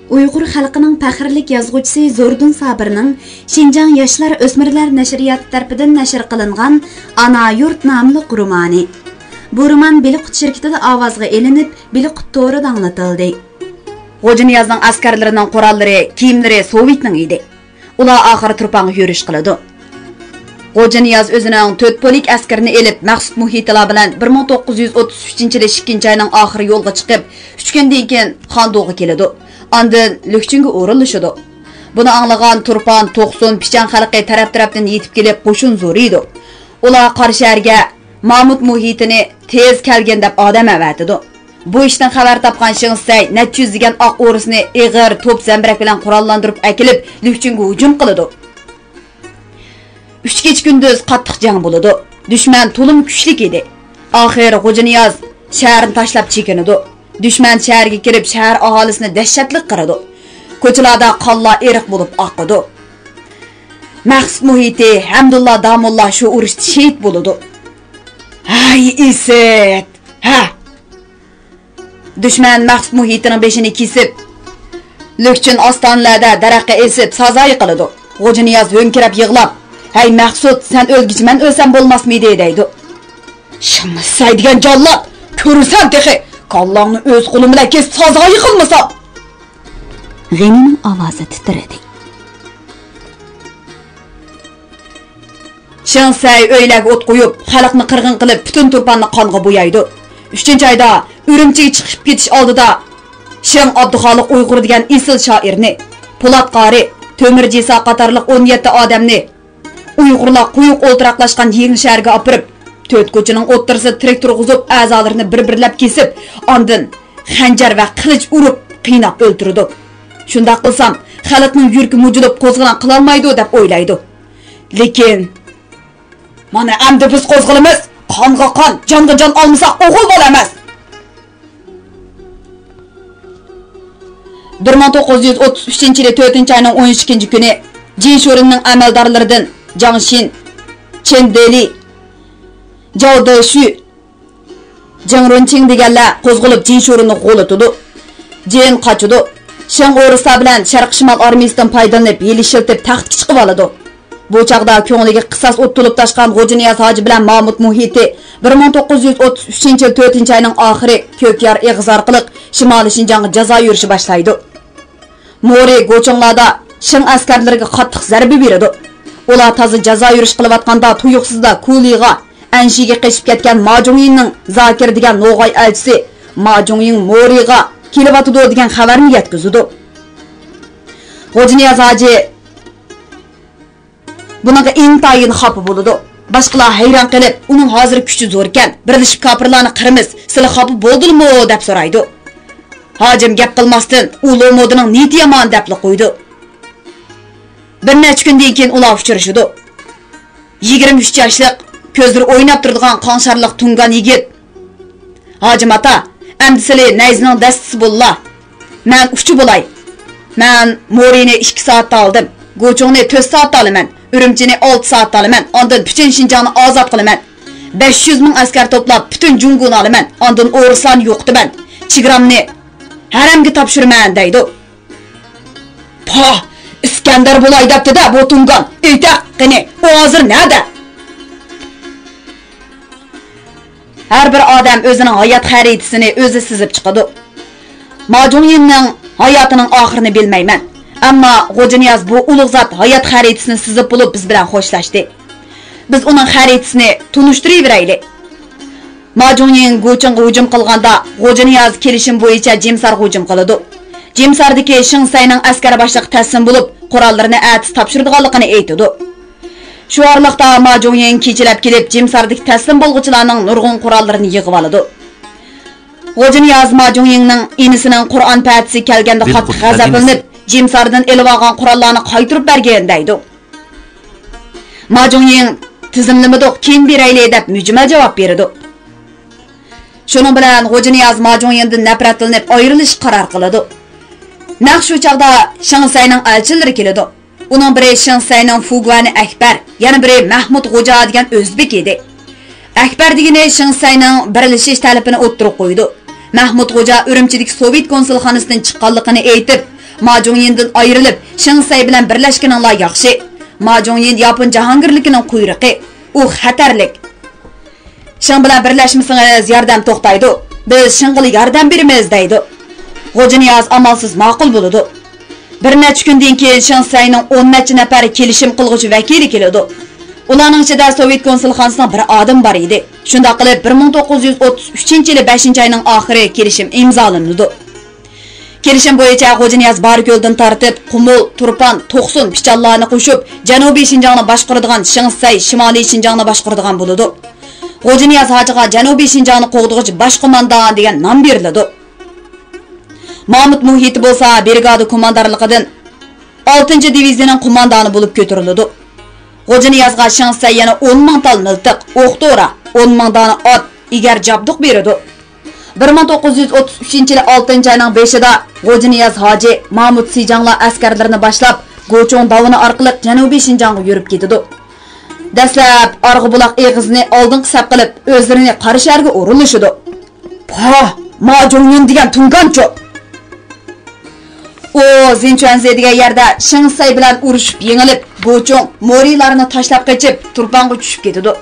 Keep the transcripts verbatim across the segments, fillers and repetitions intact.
ئۇيغۇر خەلقىنىڭ پەخىرلىك يازغۇچىسى زوردۇن سابىرنىڭ شىنجاڭ ياشلار ئۆسمۈرلەر نەشرىياتى تەرىپىدىن نەشر قىلىنغان ئانا يۇرت ناملىق رومانى. بۇ رومان بىلىقۇت شىركىتىدە ئاۋازغا ئېلىنىپ، بىلىقۇت تورىدا ئاڭلىتىلدى. غوجىنىيازنىڭ ئەسكەرلىرىنىڭ قوراللىرى، كىيىملىرى سوۋېتنىڭ ئىدى. ئۇلار ئاخىرى تۇرپانغا يۈرۈش قىلىدۇ. غوجىنىياز ئۆزىنىڭ تۆت پولك ئەسكىرىنى ئېلىپ، مەخسۇت مۇھىتىلار بىلەن بىر مىڭ توققۇز يۈز ئوتتۇز ئۈچىنچى يىلى ئىككىنچى ئاينىڭ ئاخىرى يولغا چىقىپ، ئۈچ كۈندىن كېيىن خاندۇغا كېلىدۇ. ئاندىن لۈكچۈنگە ئورۇنلىشىدۇ. بۇنى ئاڭلىغان تۇرپان، توقسۇن، پىچان خەلقى تەرەپ-تەرەپتىن يېتىپ كېلىپ، قوشۇن زورىيىدۇ. ئۇلار قارا شەھەرگە مامۇت مۇھىتىنى تېز كەلگىن دەپ ئادەم ئەۋەتىدۇ. بۇ ئىشتىن خەۋەر تاپقان شېڭ سەي نەچچە يۈز دېگەن ئاق ئورۇسنى ئېغىر توپ زەمبىرەك بىلەن قوراللاندۇرۇپ ئەكېلىپ، لۈكچۈنگە ھۇجۇم قىلىدۇ. ئۈچ كېچە-كۈندۈز قاتتىق جەڭ بولىدۇ. دۈشمەن تولىمۇ كۈچلۈك ئىدى. ئاخىر غوجىنىياز شەھەرنى تاشلاپ چېكىنىدۇ. دۈشمەن شەھەرگە كىرىپ، شەھەر ئاھالىسىنى دەھشەتلىك قىرىدۇ. كوچىلاردا قانلار ئېرىق بولۇپ ئاقىدۇ. مەخسۇت مۇھىتى، ھەمدۇللا داموللا شۇ ئۇرۇشتا شېھىت بولىدۇ. ھەي ئىسىت! ھە! دۈشمەن مەخسۇت مۇھىتىنىڭ بېشىنى كېسىپ، لۈكچۈن ئاستانىلەردە دەرەخكە ئېسىپ سازايى قىلىدۇ. غوجىنىياز ھۆڭكىرەپ يىغلاپ، «ھەي مەخسۇت، سەن ئۆلگۈچە مەن ئۆلسەم بولماسمىدى؟» دەيدۇ. «شىڭ سەي دېگەن جاللات، كۆرۈرسەن تېخى، كاللاڭنى ئۆز قولۇم بىلەن كېسىپ سازايى قىلمىسام!» غېنىنىڭ ئاۋازى تىترىدى. شېڭ سەي ئۆيلەرگە ئوت قويۇپ، خەلقنى قىرغىن قىلىپ، پۈتۈن تۇرپاننى قانغا بويايدۇ. ئۈچىنچى ئايدا ئۈرۈمچىگە چىقىپ كېتىش ئالدىدا شېڭ ئابدۇخالىق ئۇيغۇر دېگەن ئېسىل شائىرنى، پولات قارى، تۆمۈر جىسا قاتارلىق ئون يەتتە ئادەمنى ئۇيغۇرلار قويۇق ئولتۇراقلاشقان يېڭى شەھەرگە ئاپىرىپ، تۆت كوچىنىڭ ئوتتۇرىسىدا تىرىك تۇرغۇزۇپ، ئەزالىرىنى بىر-بىرلەپ كېسىپ، ئاندىن خەنجەر ۋە قىلىچ ئۇرۇپ قىيناپ ئۆلتۈرىدۇ. شۇنداق قىلسام، خەلقنىڭ يۈرىكى مۇجۇلۇپ قوزغىلاڭ قىلالمايدۇ دەپ ئويلايدۇ. لېكىن، مانا ئەمدى بىز قوزغىلىمىز، قانغا قان، جانغا جان ئالمىساق ئوغۇل بالا ئەمەس. بىر مىڭ توققۇز يۈز ئوتتۇز ئۈچىنچى يىلى تۆتىنچى ئاينىڭ ئون ئىككىنچى كۈنى جىنشۇرىننىڭ ئەمەلدارلىرىدىن جاڭ شىن، چېن دېلى، جاۋ دېشۈ، جېڭ رۇنچىڭ دېگەنلەر قوزغىلىپ جىنشۇرىننى غۇلىتىدۇ. جىن قاچىدۇ. شېڭ ئورۇسلار بىلەن شەرقىي شىمال ئارمىيىسىدىن پايدىلىنىپ ھىيلە ئىشلىتىپ تەختكە چىقىۋالىدۇ. بۇ چاغدا كۆڭلىگە قىساس ئوت تولۇپ تاشقان غوجىنىياز ھاجى بىلەن مامۇت مۇھىتى بىر مىڭ توققۇز يۈز ئوتتۇز ئۈچىنچى يىل تۆتىنچى ئاينىڭ ئاخىرى كۆكيار ئېغىزى ئارقىلىق شىمالىي شىنجاڭغا جازا يۈرۈشى باشلايدۇ. مورى گوچۇڭلاردا شىڭ ئەسكەرلىرىگە قاتتىق زەربە بېرىدۇ. ئۇلار تازا جازا يۈرۈش قىلىۋاتقاندا تۇيۇقسىزلا كۇلىغا، ئەنشىگە قېچىپ كەتكەن ما جۇڭيىننىڭ زاكىر دېگەن نوغاي ئەلچىسى ما جۇڭيىڭ مورىغا كېلىۋاتىدۇ دېگەن خەۋەرنى يەتكۈزىدۇ. غوجىنىياز ھاجى بۇنىڭغا ئىنتايىن خاپا بولىدۇ. باشقىلار ھەيران قېلىپ، ئۇنىڭ ھازىر كۈچى زوركەن، بىرلىشىپ كاپىرلارنى قىرىمىز، سىلى خاپا بولدىلىمۇ دەپ سورايدۇ. ھاجىم گەپ قىلماستىن، ئۇ لومودىنىڭ نىيىتى يامان دەپلا قويىدۇ. بىر نەچچە كۈندىن كېيىن ئۇلار ئۇچرىشىدۇ. يىگىرمە ئۈچ ياشلىق، كۆزلىرى ئويناپ تۇرىدىغان قاڭشارلىق تۇڭگان يىگىت، ھاجىم ئاتا، ئەمدى سىلى نەيزىنىڭ دەستىسى بوللا. مەن ئۇچى بولاي. مەن مورىنى ئىككى سائەتتە ئالدىم. گۇچۇڭنى تۆت سائەتتە ئالىمەن. ئۈرۈمچىنى ئالتە سائەتتە ئالىمەن. ئاندىن پۈتۈن شىنجاڭنى ئازاد قىلىمەن. بەش يۈز مىڭ ئەسكەر توپلاپ، پۈتۈن جۇڭگونى ئالىمەن. ئاندىن ئورۇسلارنى يوقىتىمەن. چېگرامنى ھەرەمگە تاپشۇرىمەن، دەيدۇ. پاھ، ئىسكەندەر بولاي دەپتۇ-دە بۇ تۇڭگان. ئېيتە، قېنى، ئۇ ھازىر نەدە؟ ھەر بىر ئادەم ئۆزىنىڭ ھايات خەرىتىسىنى ئۆزى سىزىپ چىقىدۇ. ما جۇڭيىننىڭ ھاياتىنىڭ ئاخىرىنى بىلمەيمەن. ئەمما غوجىنىياز بۇ ئۇلۇغ زات ھايات خەرىتىسىنى سىزىپ بولۇپ بىز بىلەن خوشلاشتى. بىز ئۇنىڭ خەرىتىسىنى تونۇشتۇرۇۋېرەيلى. ما جۇڭيىڭ گۇچىڭغا ھۇجۇم قىلغاندا، غوجىنىياز كېلىشىم بويىچە جىمسارغا ھۇجۇم قىلىدۇ. جىمساردىكى شېڭ سەينىڭ ئەسكەر باشلىقى تەسلىم بولۇپ، قوراللىرىنى ئەتىسى تاپشۇرىدىغانلىقىنى ئېيتىدۇ. شۇ ئارىلىقتا ما جۇڭيىڭ كېچىلەپ كېلىپ، جىمساردىكى تەسلىم بولغۇچىلارنىڭ نۇرغۇن قوراللىرىنى يىغىۋالىدۇ. غوجىنىياز ما جۇڭيىڭنىڭ ئىنىسىنىڭ قۇرئان پەتىسى كەلگەندە قاتتىق غەزەپلىنىپ، جىمساردىن ئېلىۋالغان قوراللارنى قايتۇرۇپ بەرگىن، دەيدۇ. ما جۇڭيىڭ تىزىملىمىدۇق، كېيىن بېرەيلى، دەپ مۈجمەل جاۋاب بېرىدۇ. شۇنىڭ بىلەن غوجىنىياز ما جۇڭيىڭدىن نەپرەتلىنىپ ئايرىلىشقا قارار قىلىدۇ. نەق شۇ چاغدا شېڭ سەينىڭ ئەلچىلىرى كېلىدۇ. ئۇنىڭ بىرى شېڭ سەينىڭ فۇگۇەنى ئەكبەر، يەنە بىرى مەھمۇد غوجا دېگەن ئۆزبېك ئىدى. ئەكبەر دېگىنى شېڭ سەينىڭ بىرلىشىش تەلىپىنى ئوتتۇرىغا قويىدۇ. مەھمۇد غوجا ئۈرۈمچىدىكى سوۋېت كونسۇلخانىسىدىن چىققانلىقىنى ئېيتىپ، ما جۇڭيىندىن ئايرىلىپ، شېڭ سەي بىلەن بىرلەشكىنىڭلار ياخشى. ما جۇڭيىن ياپون جاھانگىرلىكىنىڭ قۇيرۇقى. ئۇ خەتەرلىك. شېڭ بىلەن بىرلەشمىسىڭىز، ياردەم توختايدۇ. بىز شېڭغىلا ياردەم بېرىمىز، دەيدۇ. غوجىنىياز ئامالسىز ماقۇل بولىدۇ. بىر نەچچە كۈندىن كېيىن شېڭ سەينىڭ ئون نەچچە نەپەر كېلىشىم قىلغۇچى ۋەكىلى كېلىدۇ. ئۇلارنىڭ ئىچىدە سوۋېت كونسۇلخانىسىنىڭ بىر ئادىمى بار ئىدى. شۇنداق قىلىپ، بىر مىڭ توققۇز يۈز ئوتتۇز ئۈچىنچى يىلى بەشىنچى ئاينىڭ ئاخىرى كېلىشىم ئىمزالىنىدۇ. كېلىشىم بويىچە غوجىنىياز باركۆلدىن تارتىپ، قۇمۇل، تۇرپان، توقسۇن، پىچانلارنى قوشۇپ، جەنۇبىي شىنجاڭنى باشقۇرىدىغان شېڭ سەي شىمالىي شىنجاڭنى باشقۇرىدىغان بولىدۇ. غوجىنىياز ھاجىغا جەنۇبىي شىنجاڭنى قوغدىغۇچى باش قوماندان دېگەن نام بېرىلىدۇ. مامۇت مۇھىتى بولسا برىگادا كوماندىرلىقىدىن ئالتىنچى دىۋىزىيىنىڭ قوماندانى بولۇپ كۆتۈرۈلىدۇ. غوجىنىيازغا شېڭ سەي يەنە ئون مىڭ تال مىلتىق، ئوق دورا، ئون مىڭ دانە ئات، ئېگەر جابدۇق بېرىدۇ. بىر مىڭ توققۇز يۈز ئوتتۇز ئۈچىنچى يىلى ئالتىنچى ئاينىڭ بېشىدا غوجىنىياز ھاجى، مامۇت سىجاڭلار ئەسكەرلىرىنى باشلاپ، گوچۇڭ داۋىنى ئارقىلىق جەنۇبىي شىنجاڭغا يۈرۈپ كېتىدۇ. دەسلەپ ئارغا بۇلاق ئېغىزىنى ئالدىنقى سەپ قىلىپ، ئۆزلىرىنى قاراشەھەرگە ئورۇنلىشىدۇ. پاھ، ما جۇڭيىن دېگەن تۇڭگانچۇ؟ ئۇ زىنچۈەنزې دېگەن يەردە شېڭ سەي بىلەن ئۇرۇشۇپ يېڭىلىپ، گوچۇڭ، مورىلارنى تاشلاپ قېچىپ، تۇرپانغا چۈشۈپ كېتىدۇ.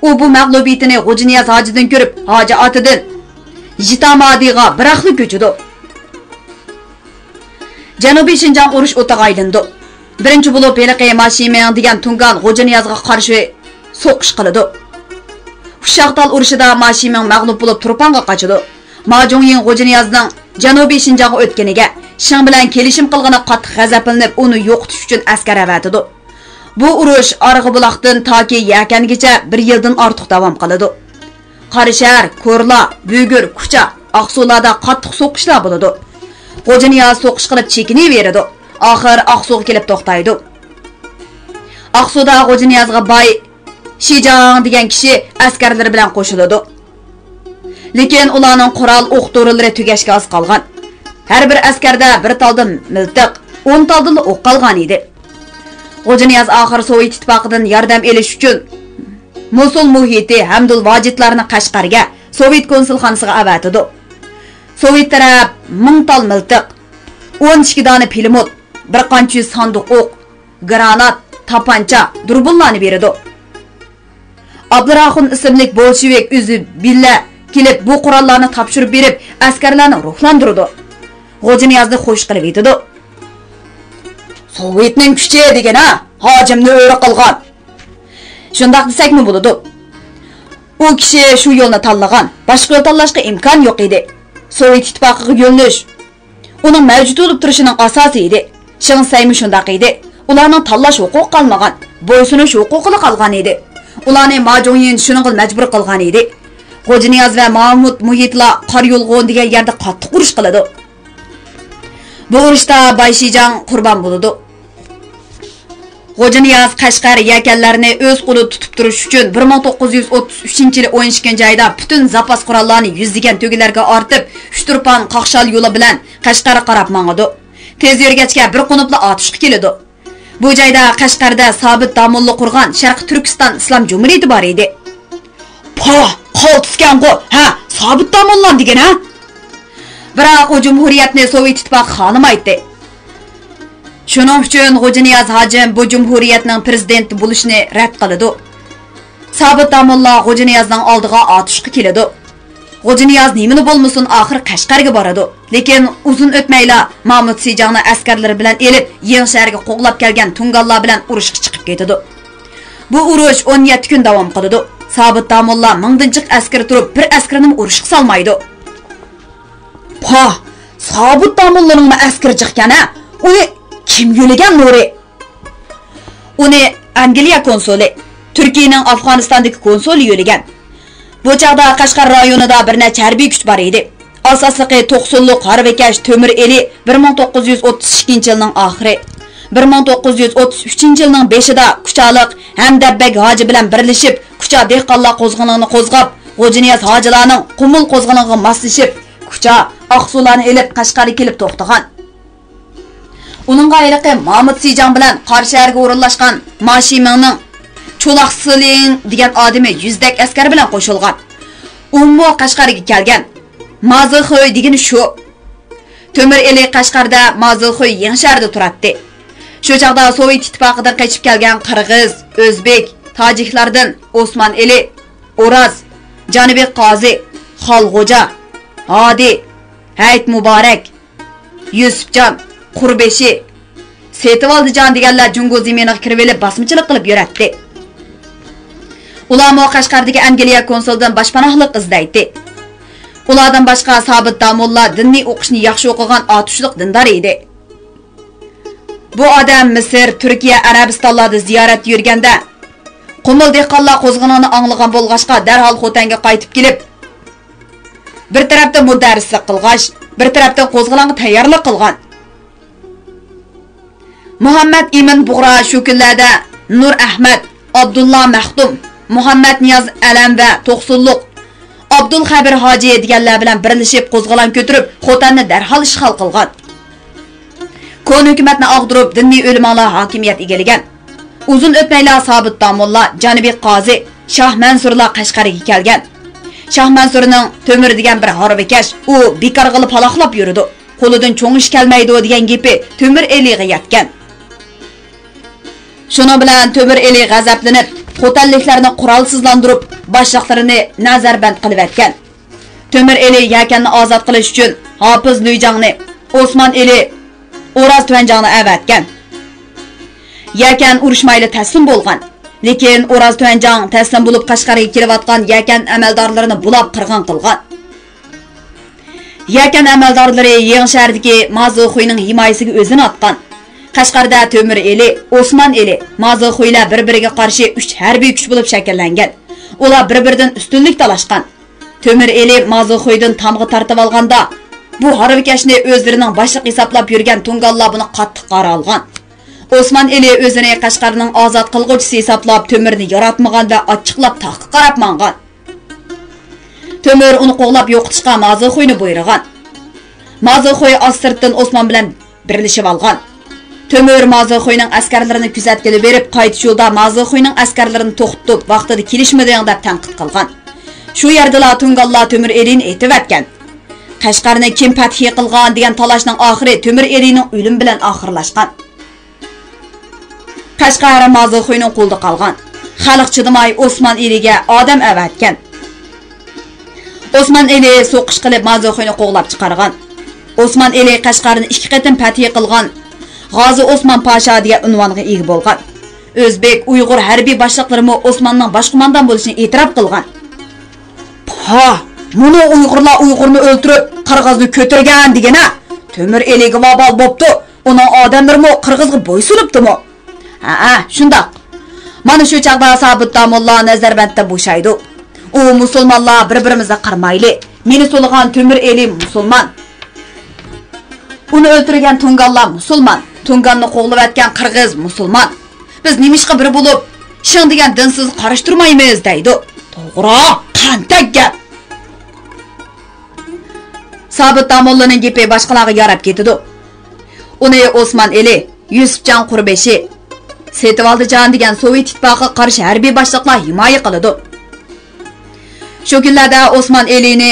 ئۇ بۇ مەغلۇبىيىتىنى غوجىنىياز ھاجىدىن كۆرۈپ، ھاجى ئاتىدىن ژىتامادىغا بىراقلا كۆچىدۇ. جەنۇبىي شىنجاڭ ئۇرۇش ئوتىغا ئايلىنىدۇ. بىرىنچى بولۇپ ھېلىقى ما شىمىڭ دېگەن تۇڭگان غوجىنىيازغا قارشى سوقۇش قىلىدۇ. ئۇششاق تال ئۇرۇشىدا ما شىمىڭ مەغلۇپ بولۇپ، تۇرپانغا قاچىدۇ. ما جۇڭيىڭ غوجىنىيازنىڭ جەنۇبىي شىنجاڭغا ئۆتكىنىگە، شېڭ بىلەن كېلىشىم قىلغىنىغا قاتتىق غەزەپلىنىپ، ئۇنى يوقىتىش ئۈچۈن ئەسكەر ئەۋەتىدۇ. بۇ ئۇرۇش ئارغا بۇلاقتىن تاكى يەكەنگىچە بىر يىلدىن ئارتۇق داۋام قىلىدۇ. قاراشەھەر، كورلا، بۈگۈر، كۇچا، ئاقسۇلاردا قاتتىق سوقۇشلار بولىدۇ. غوجىنىياز سوقۇش قىلىپ چېكىنىۋېرىدۇ. ئاخىر ئاقسۇغا كېلىپ توختايدۇ. ئاقسۇدا غوجىنىيازغا باي شىجاڭ دېگەن كىشى ئەسكەرلىرى بىلەن قوشۇلىدۇ. لېكىن ئۇلارنىڭ قورال ئوق دورىلىرى تۈگەشكە ئاز قالغان. ھەر بىر ئەسكەردە بىر تالدىن مىلتىق، ئون تالدىنلا ئوق قالغان ئىدى. غوجىنىياز ئاخىر سوۋېت ئىتتىپاقىدىن ياردەم ئېلىش ئۈچۈن موسۇل مۇھىتى ھەمدۇل ۋاجىتلارنى قەشقەرگە، سوۋېت كونسۇلخانىسىغا ئەۋەتىدۇ. سوۋېت تەرەپ مىڭ تال مىلتىق، ئون ئىككى دانە پىلىموت، بىر قانچە يۈز ساندۇق ئوق، گرانات، تاپانچا، دۇربۇنلارنى بېرىدۇ. ئابدۇراخۇن ئىسىملىك بولشېۋىك ئۆزى بىللە كېلىپ، بۇ قوراللارنى تاپشۇرۇپ بېرىپ، ئەسكەرلەرنى روھلاندۇرىدۇ. غوجىنىيازنى خوش قىلىۋېتىدۇ. سوۋېتنىڭ كۈچى دېگەن ھە، ھاجىمنى ئۆرە قىلغان. شۇنداق دېسەكمۇ بولىدۇ. ئۇ كىشى شۇ يولنى تاللىغان، باشقا يول تاللاشقا ئىمكان يوق ئىدى. سوۋېت ئىتتىپاقىغا يۆنىلىش ئۇنىڭ مەۋجۇت بولۇپ تۇرۇشىنىڭ ئاساسى ئىدى. شېڭ سەيمۇ شۇنداق ئىدى. ئۇلارنىڭ تاللاش ھوقۇقى قالمىغان، بويسۇنۇش ھوقۇقىلا قالغان ئىدى. ئۇلارنى ما جۇڭيىن شۇنىڭغا مەجبۇر قىلغان ئىدى. غوجىنىياز ۋە مامۇت مۇھىتلار قارا يولغۇن دېگەن يەردە قاتتىق ئۇرۇش قىلىدۇ. بۇ ئۇرۇشتا باي شىجاڭ قۇربان بولىدۇ. غوجىنىياز قەشقەر يەكەنلەرنى ئۆز قولىدا تۇتۇپ تۇرۇش ئۈچۈن بىر مىڭ توققۇز يۈز ئوتتۇز ئۈچىنچى يىلى ئون ئىككىنچى ئايدا پۈتۈن زاپاس قوراللارنى يۈزلىگەن تۆگىلەرگە ئارتىپ، ئۈچتۇرپان قاقشال يولى بىلەن قەشقەرگە قاراپ ماڭىدۇ. تېز يۈرگەچكە بىر قونۇپلا ئاتۇشقا كېلىدۇ. بۇ جايدا قەشقەردە سابىت داموللا قۇرغان شەرقىي تۈركىستان ئىسلام جۇمھۇرىيىتى بار ئىدى. پاھ، قالتىسكەنغۇ، ھە، سابىت داموللام دېگەن، ھە؟ بىراق ئۇ جۇمھۇرىيەتنى سوۋېت ئىتتىپاقى خالىمايتتى. شۇنىڭ ئۈچۈن غوجىنىياز ھاجىم بۇ جۇمھۇرىيەتنىڭ پىرېزىدېنتى بولۇشنى رەت قىلىدۇ. سابىت داموللا غوجىنىيازنىڭ ئالدىغا ئاتۇشقا كېلىدۇ. غوجىنىياز نېمىلا بولمىسۇن، ئاخىر قەشقەرگە بارىدۇ. لېكىن ئۇزۇن ئۆتمەيلا مامۇت سىجاڭنى ئەسكەرلىرى بىلەن ئېلىپ، يېڭى شەھەرگە قوغلاپ كەلگەن تۇڭگانلار بىلەن ئۇرۇشقا چىقىپ كېتىدۇ. بۇ ئۇرۇش ئون يەتتە كۈن داۋام قىلىدۇ. سابىت داموللا مىڭدىن جىق ئەسكىرى تۇرۇپ، بىر ئەسكىرىنىمۇ ئۇرۇشقا سالمايدۇ. پاھ، سابىت داموللىنىڭمۇ ئەسكىرى جىقكەن ھە؟ ئۇنى كىم يۆلىگەن نۇرى؟ ئۇنى ئەنگلىيە كونسۇلى، تۈركىيەنىڭ ئافغانىستاندىكى كونسۇلى يۆلىگەن. بۇ چاغدا قەشقەر رايونىدا بىر نەچچە ھەربىي كۈچ بار ئىدى. ئاساسلىقى توقسۇنلۇق ھارۋىكەش تۆمۈر ئېلى بىر مىڭ توققۇز يۈز ئوتتۇز ئىككىنچى يىلنىڭ ئاخىرى، بىر مىڭ توققۇز يۈز ئوتتۇز ئۈچىنچى يىلنىڭ بېشىدا كۇچالىق ھەمدەببەگ ھاجى بىلەن بىرلىشىپ، كۇچا دېھقانلار قوزغىلىڭىنى قوزغاپ، غوجىنىياز ھاجىلارنىڭ قۇمۇل قوزغىلىڭىغا ماسلىشىپ، كۇچا، ئاقسۇلارنى ئېلىپ قەشقەرگە كېلىپ توختىغان. ئۇنىڭغا ھېلىقى مامۇت سىجاڭ بىلەن قاراشەھەرگە ئورۇنلاشقان ما شىمىڭنىڭ چولاق سىلىڭ دېگەن ئادىمى يۈزدەك ئەسكەر بىلەن قوشۇلغان. ئۇمۇ قەشقەرگە كەلگەن. مازىخۆي دېگىنى شۇ. تۆمۈر ئېلى قەشقەردە مازىخۇي يېڭىشەھەردە تۇراتتى. شۇ چاغدا سوۋېت ئىتتىپاقىدىن قېچىپ كەلگەن قىرغىز، ئۆزبېك، تاجىكلاردىن ئوسمان ئېلى، ئوراز، جانىبېك قازى، خالغوجا، ھادى، ھەيت مۇبارەك، يۈسۈپجان، قۇربېشى، سېتىۋالدىجان دېگەنلەر جۇڭگو زېمىنىغا كىرىۋېلىپ باسمىچىلىق قىلىپ يۈرەتتى. ئۇلارمۇ قەشقەردىكى ئەنگلىيە كونسۇلىدىن باشپاناھلىق ئىزدەيتتى. ئۇلاردىن باشقا سابىت داموللا دىنىي ئوقۇشنى ياخشى ئوقۇغان ئاتۇشلۇق دىندار ئىدى. بۇ ئادەم مىسىر، تۈركىيە، ئەرەبىستانلاردا زىيارەتتە يۈرگەندە، قۇمۇل دېھقانلار قوزغىلىڭىنى ئاڭلىغان بولغاچقا، دەرھال خوتەنگە قايتىپ كېلىپ، بىر تەرەپتىن مۇدەررىسلىك قىلغاچ، بىر تەرەپتىن قوزغىلىڭغا تەييارلىق قىلغان. مۇھەممەد ئىمىن بۇغرا شۇ كۈنلەردە نۇر ئەھمەد، ئابدۇللا مەختۇم، مۇھەممەد نىياز ئەلەم ۋە توقسۇنلۇق ئابدۇلخەبىر ھاجى دېگەنلەر بىلەن بىرلىشىپ قوزغىلاڭ كۆتۈرۈپ، خوتەننى دەرھال ئىشغال قىلغان. كونا ھۆكۈمەتنى ئاغدۇرۇپ، دىنىي ئۆلىمالار ھاكىمىيەت ئىگىلىگەن. ئۇزۇن ئۆتمەيلا سابىت داموللا، جانىبېك قازى، شاھ مەنسۇرلار قەشقەرگە كەلگەن. شاھ مەنسۇرنىڭ تۆمۈر دېگەن بىر ھارۋىكەش، ئۇ بىكارغىلا پالاقلاپ يۈرىدۇ، قولىدىن چوڭ ئىش كەلمەيدۇ دېگەن گېپى تۆمۈر ئېلىغا يەتكەن. شۇنىڭ بىلەن تۆمۈر ئېلى غەزەپلىنىپ، خوتەنلىكلەرنى قورالسىزلاندۇرۇپ، باشلىقلىرىنى نەزەربەند قىلىۋەتكەن. تۆمۈر ئېلى يەكەننى ئازاد قىلىش ئۈچۈن ھاپىز لۈيجاڭنى، ئوسمان ئېلى ئوراز تۈەنجاڭنى ئەۋەتكەن. يەكەن ئۇرۇشمايلا تەسلىم بولغان. لېكىن ئوراز تۈەنجاڭ تەسلىم بولۇپ قەشقەرگە كېلىۋاتقان يەكەن ئەمەلدارلىرىنى بۇلاپ قىرغىن قىلغان. يەكەن ئەمەلدارلىرى يېڭىشەھەردىكى مازىخۇينىڭ ھىمايىسىگە ئۆزىنى ئاتقان. قەشقەردە تۆمۈر ئېلى، ئوسمان ئېلى، مازىخۇيلار بىر-بىرىگە قارشى ئۈچ ھەربىي كۈچ بولۇپ شەكىللەنگەن. ئۇلار بىر-بىرىدىن ئۈستۈنلۈك تالاشقان. تۆمۈر ئېلى مازىخۇيدىن تامغا تارتىۋالغاندا، بۇ ھارۋىكەشنى ئۆزلىرىنىڭ باشلىقى ھېسابلاپ يۈرگەن تۇڭگانلار بۇنى قاتتىق قارا ئالغان. ئوسمان ئېلى ئۆزىنى قەشقەرنىڭ ئازاد قىلغۇچىسى ھېسابلاپ، تۆمۈرنى ياراتمىغان ۋە ئاچچىقلاپ تاغقا قاراپ ماڭغان. تۆمۈر ئۇنى قوغلاپ يوقىتىشقا مازىخۇينى بۇيرۇغان. مازىخۇي ئاز سىرتتىن ئوسمان بىلەن بىرلىشىۋالغان. تۆمۈر مازىخۇينىڭ ئەسكەرلىرىنى كۆزەتكىلى بېرىپ، قايتىش يولىدا مازىخۇينىڭ ئەسكەرلىرىنى توختىتىپ، ۋاقتىدا كېلىشمىدىڭ دەپ تەنقىد قىلغان. شۇ يەردىلا تۇڭگانلار تۆمۈر ئېلىنى ئېتىۋەتكەن. قەشقەرنى كىم پەتھى قىلغان دېگەن تالاشنىڭ ئاخىرى تۆمۈر ئېلىنىڭ ئۆلۈمى بىلەن ئاخىرلاشقان. قەشقەر مازىخۇينىڭ قولىدا قالغان. خەلق چىدىماي ئوسمان ئېلىگە ئادەم ئەۋەتكەن. ئوسمان ئېلى سوقۇش قىلىپ مازىخۇينى قوغلاپ چىقارغان. ئوسمان ئېلى قەشقەرنى ئىككى قېتىم پەتھى قىلغان. غازى ئوسمان پاشا دېگەن ئۇنۋانغا ئىگە بولغان. ئۆزبېك، ئۇيغۇر ھەربىي باشلىقلىرىمۇ ئوسماننىڭ باشقوماندان بولۇشىنى ئېتىراپ قىلغان. پاھ، مۇنۇ ئۇيغۇرلار ئۇيغۇرنى ئۆلتۈرۈپ، قىرغىزنى كۆتۈرگەن دېگىنە. تۆمۈر ئېلىگە ۋابال بوپتۇ. ئۇنىڭ ئادەملىرىمۇ قىرغىزغا بويسۇنۇپتىمۇ؟ ھەئە، شۇنداق. مانا شۇ چاغدا سابىت داموللا نەزەربەندتىن بوشايدۇ. ئۇ مۇسۇلمانلار بىر-بىرىمىزنى قىرمايلى. مېنى سولىغان تۆمۈر ئېلى مۇسۇلمان. ئۇنى ئۆلتۈرگەن تۇڭگانلار مۇسۇلمان. تۇڭگاننى قوغلىۋەتكەن قىرغىز مۇسۇلمان. بىز نېمىشقا بىر بولۇپ، شىڭ دېگەن دىنسىزغا قارشى تۇرمايمىز دەيدۇ. توغرا، قانتەك گەپ. سابىت داموللىنىڭ گېپى باشقىلارغا ياراپ كېتىدۇ. ئۇنى ئوسمان ئېلى، يۈسۈپجان قۇربېشى، سېتىۋالدىجان دېگەن سوۋېت ئىتتىپاقىغا قارشى ھەربىي باشلىقلار ھىمايە قىلىدۇ. شۇ كۈنلەردە ئوسمان ئېلىنى